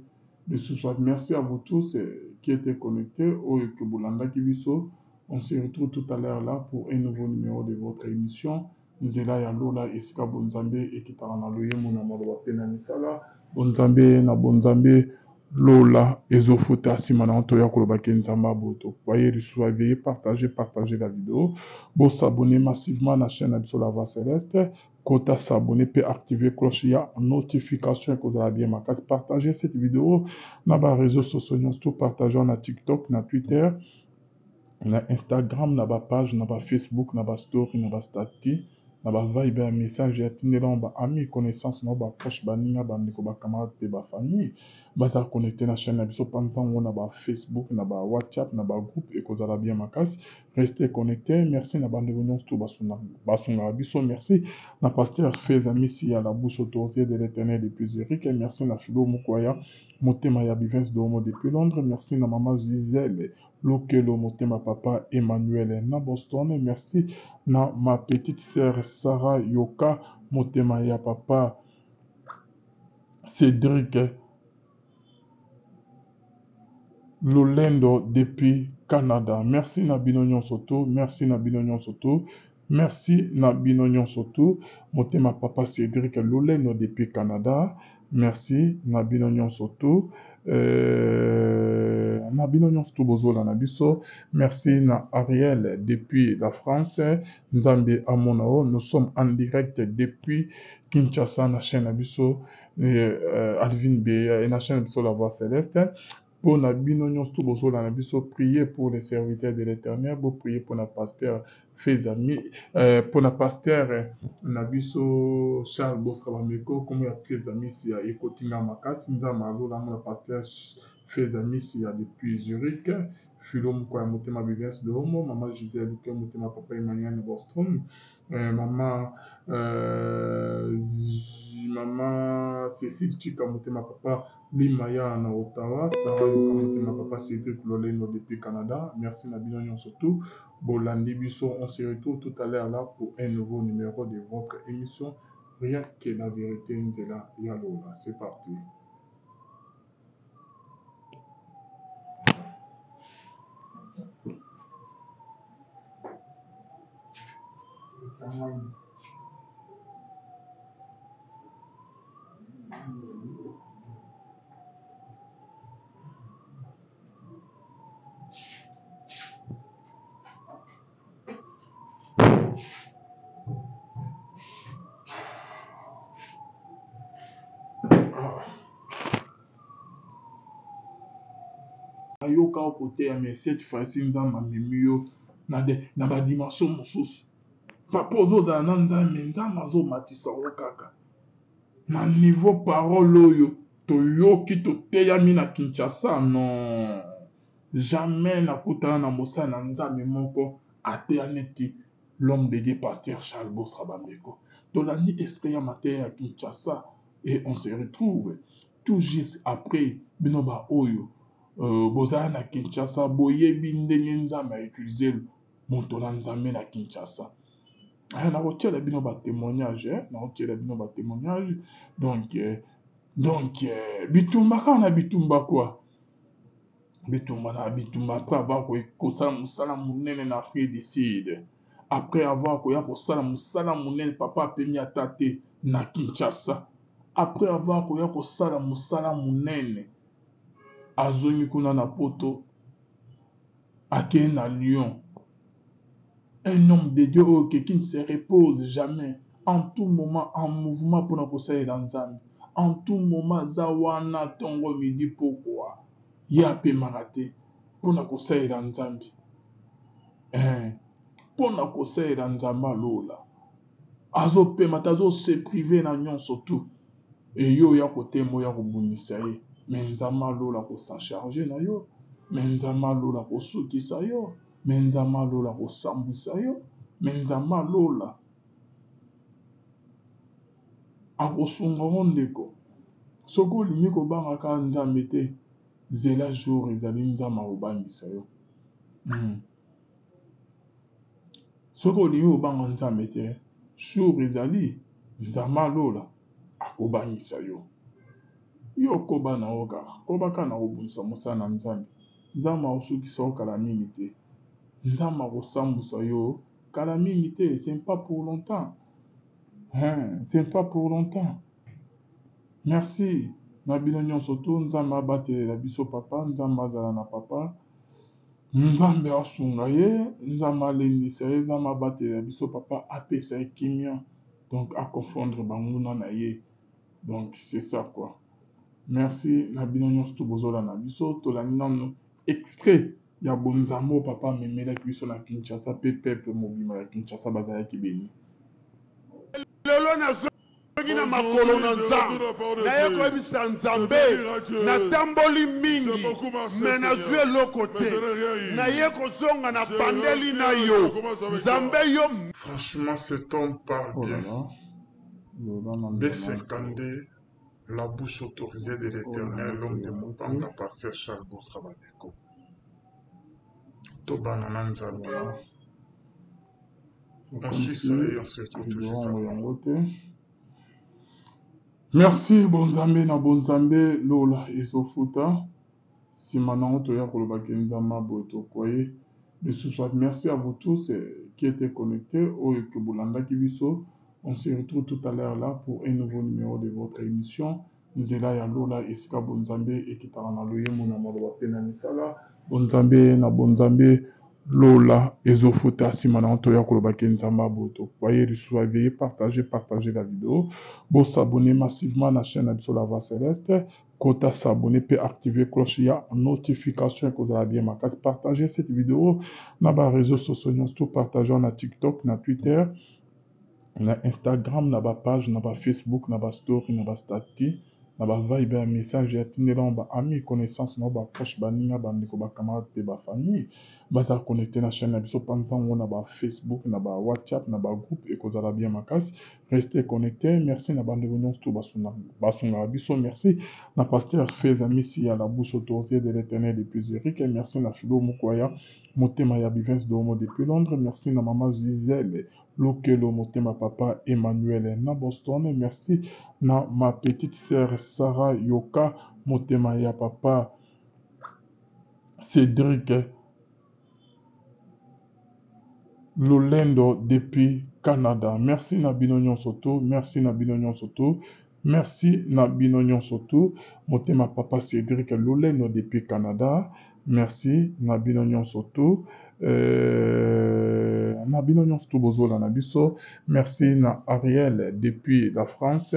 lisusu merci à vous tous qui étaient connectés oyo ke bolandaki biso on se retrouve tout à l'heure là pour un nouveau numéro de votre émission Nzela ya lola esika bonzambe ekitaka na loyembo na maloba pe na misala bonzambe na bonzambe lola ezo futa sima na yango toya koloba ke nzambe aboto voyez lisusu veuillez partager partager la video bo s'abonner massivement na chaîne na biso la voix celeste kota s'abonner pe activer cloche ya notification ekozala bien makasi partager cette video na ba réseaux sociaux nyonso to partager na TikTok na Twitter na Instagram na ba page na ba Facebook na ba story na ba statut na ba vibe ya message ya tindela yango ba amis connaissance na yo ba proche baninga ba ndeko ba camarade pe ba famille baza connecte na chaîne na biso panza yango na ba Facebook na ba WhatsApp na ba groupe ekozala bien makasi restez connecte merci na bandeko nyonso to basungaka biso merci na pasteur Feza Misi ya la bouche autorisée de l'éternel depuis Zurich merci na Philo Mukwaya motema ya Bivens Domo depuis Londres merci na mama Gisèle Lokelo motema papa Emmanuel na Boston merci na ma petite sœur Sarah Yoka motema ya papa Cedric Lolendo depuis Canada merci na bino nyonso tout merci na bino nyonso tout merci na bino nyonso tout motema papa Cedric Lolendo depuis Canada merci na bino nyonso tout euh, na bino nyonso tout bozolanda biso merci na Ariel depuis la France Nzambe amona yo nous sommes en direct depuis Kinshasa na chaîne na biso euh, Alvin Beya et na chaîne na biso la voix céleste mpo na bino nyonso tout bozolanda biso prier pour les serviteurs de l'éternel bo prier mpo na pasteur Fezami euh, mpo na pasteur na biso Charles Bostra Bameko kombo ya Fezamisi ya ekoti nga makasi Nzambe alola mona pasteur Fezamisi ya depuis Zurich Philo Mukwa ya motema Bivias de Homo mama Gisèle Luke motema papa Emmanuel Bostrom euh, mama euh, mama Cécile Chika motema papa Louis Maya na Ottawa Sarah Yoka motema papa Cédric Lolendo depuis Canada merci na bino nyonso tout bolandi biso on se retrouve tout à l'heure là pour un nouveau numéro de votre émission rien que la vérité nzela ya lola c'est parti. Ayoka okoteya mais cette fois-ci Nzambe amemi yo na de, na ba dimension mosusu. Papa ozozala na Nzambe, Nzambe azomatisa yo kaka na niveau parole oyo toyoki toteyami na Kinshasa non. Jamais nakutana na mosali na Nzambe moko ateya neti l'homme de Dieu pasteur Charles Bostra Bameko. Tolandi extrait ya mateya ya Kinshasa et on se retrouve tout juste après bino ba oyo euh, bozala na Kinshasa boyebi ndenge Nzambe a utiliser moto na Nzambe na Kinshasa. Eh, nakotiela bino ba témoignage eh, nakotiela bino ba témoignage donc euh, donc euh, bitumba kaka na bitumba quoi bitumba na bitumba après avoir kosala mosala monene na Afrique du Sud après avoir koya kosala mosala monene papa apemi ata te na Kinshasa après avoir koya kosala mosala monene azongi kuna na poto akei na Lyon un homme de Dieu oyo qui ne se repose jamais en tout moment en mouvement mpona kosalela Nzambe en tout moment aza wana ntongo midi pokwa ye apemaka te mpona kosalela Nzambe eh, mpona kosalela Nzambe alola azopema te azo se prive na nyonso tout eyo oya kotema oya kobundisa ye me Nzambe alola kosa charge na yo me Nzambe alola kosukisa yo me Nzambe alola kosambwisa yo me Nzambe alola akosunga yo ndeko soki olingi kobanga kaka Nzambe te zela jour ezali Nzambe akobangisa yo mm. Soki olingi kobanga Nzambe te jour ezali Nzambe ya lola akobangisa yo. Yo koba na yo kaka, koba kaka na kobundisa mosala na Nzambe. Nzambe akosukisa yo kala mingi te. Nzambe akosambusa yo kala mingi te, ce n'est pas pour longtemps. Hein, ce n'est pas pour longtemps. Merci na bino nyonso tout, Nzambe abatelela biso papa, Nzambe azala na papa. Nzambe asunga ye, Nzambe alendisa ye, Nzambe abatela biso papa, apesa ye kimia, donc a confondre banguna na ye, donc c'est ça quoi. Merci na bino nyonso to bozolanda biso, tolandi nanu extrait ya bonzambe oyo papa amemelaki biso na Kinshasa pe peuple mobimba ya Kinshasa bazalaki beni. Lelo nazongi na makolo na Nzambe, naye koyebisa Nzambe natamboli mingi me nazwi eloko te, naye kozonga na bandeli na yo Nzambe yo. Franchement cet homme parle Oh là bien. là. Loba nanu B52 la bouche autorisée de oyo l'Eternel l'homme de yango te. Mopanga pasteur Charles Bostra bandeko tobana na Nzambe. Voilà. On suit ça et on se retrouve toujours ça. yango te. Merci bonzambe na bonzambe lola ezofuta nsima nango toya koloba ke nzambe aboye tokoye lisusu. Merci à vous tous eh, qui étaient connectés oyo ke bolandaki biso. On se retrouve tout à l'heure là pour un nouveau numéro de votre émission Nzela ya lola esika bonzambe ekitaka na loyembo na maloba mpe na misala. Bonzambe na bonzambe lola ezofuta nsima na yango toya koloba ke nzambe aboto baye lisusu veuillez partager partager la vidéo bo s'abonner massivement na chaîne na biso la voix céleste kota s'abonner mpe activer cloche ya notification ekozala bien makasi. Partager cette vidéo na ba réseaux sociaux nyonso to partager na TikTok na Twitter na Instagram na ba page na ba Facebook na ba story na ba statut na ba vibe ya message ya tindela yango ba amis connaissance na ba proche baninga bandeko ba camarade mpe ba famille baza connecté na chaîne na biso panza yango na ba Facebook na ba WhatsApp na ba groupe ekozala bien makasi. Restez connecté. Merci na bandeko nyonso to basungaka biso. Merci na pasteur Feza Misi ya la bouche autorisée de l'Éternel depuis Zurich. Merci na Philo Mukwaya motema ya Bivens Domo depuis Londres. Merci na mama Gisèle Lokelo motema papa Emmanuel na Boston. Merci na ma petite sœur Sarah Yoka motema ya papa Cédric Lolendo depuis Canada. Merci na bino nyonso tout, merci na bino nyonso tout. Merci na bino nyonso tout. Motema papa Cédric Lolendo depuis Canada. Merci na bino nyonso tout. Euh, na bino nyonso tout bozola na biso. Merci na Ariel depuis la France.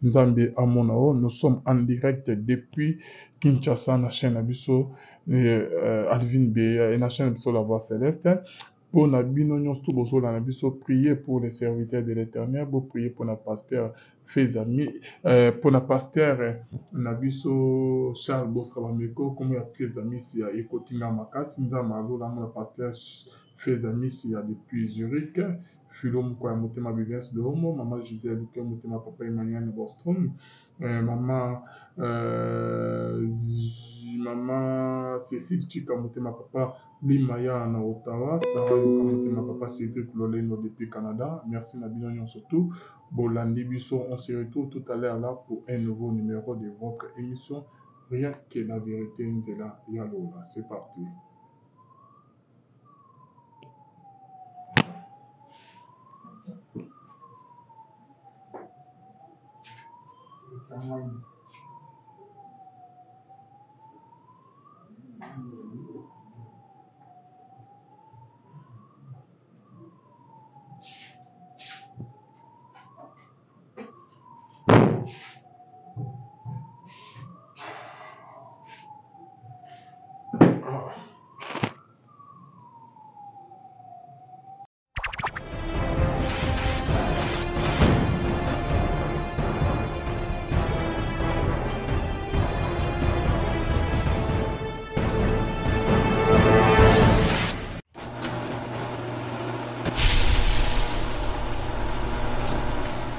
Nzambe amona yo. Nous sommes en direct depuis Kinshasa na chaîne na biso euh, Alvin Beya et na chaîne na biso La Voix Céleste. Mpo na bino nyonso tout bozolanda biso, priez pour les serviteurs de l'Eternel, bo prier mpo na pasteur Fezami, euh, mpo na pasteur na biso Charles Bostra Bameko, kombo ya Fezamisi ya ekoti nga makasi, Nzambe alola mona pasteur Fezamisi ya depuis Zurich, Philo Mukwaya Motema Biviens Lohomo, mama Gisèle Luke Motema papa Emmanuel Bostrom, euh, mama euh, mama Cécile Chika Motema papa Louis Maya na Ottawa, Sarah Yoka Motema papa Cédric Lolendo depuis Canada. Merci na bino nyonso tout. Bolandi biso, on se retrouve tout à l'heure là pour un nouveau numéro de votre émission Rien que la vérité Nzela ya Lola. C'est parti.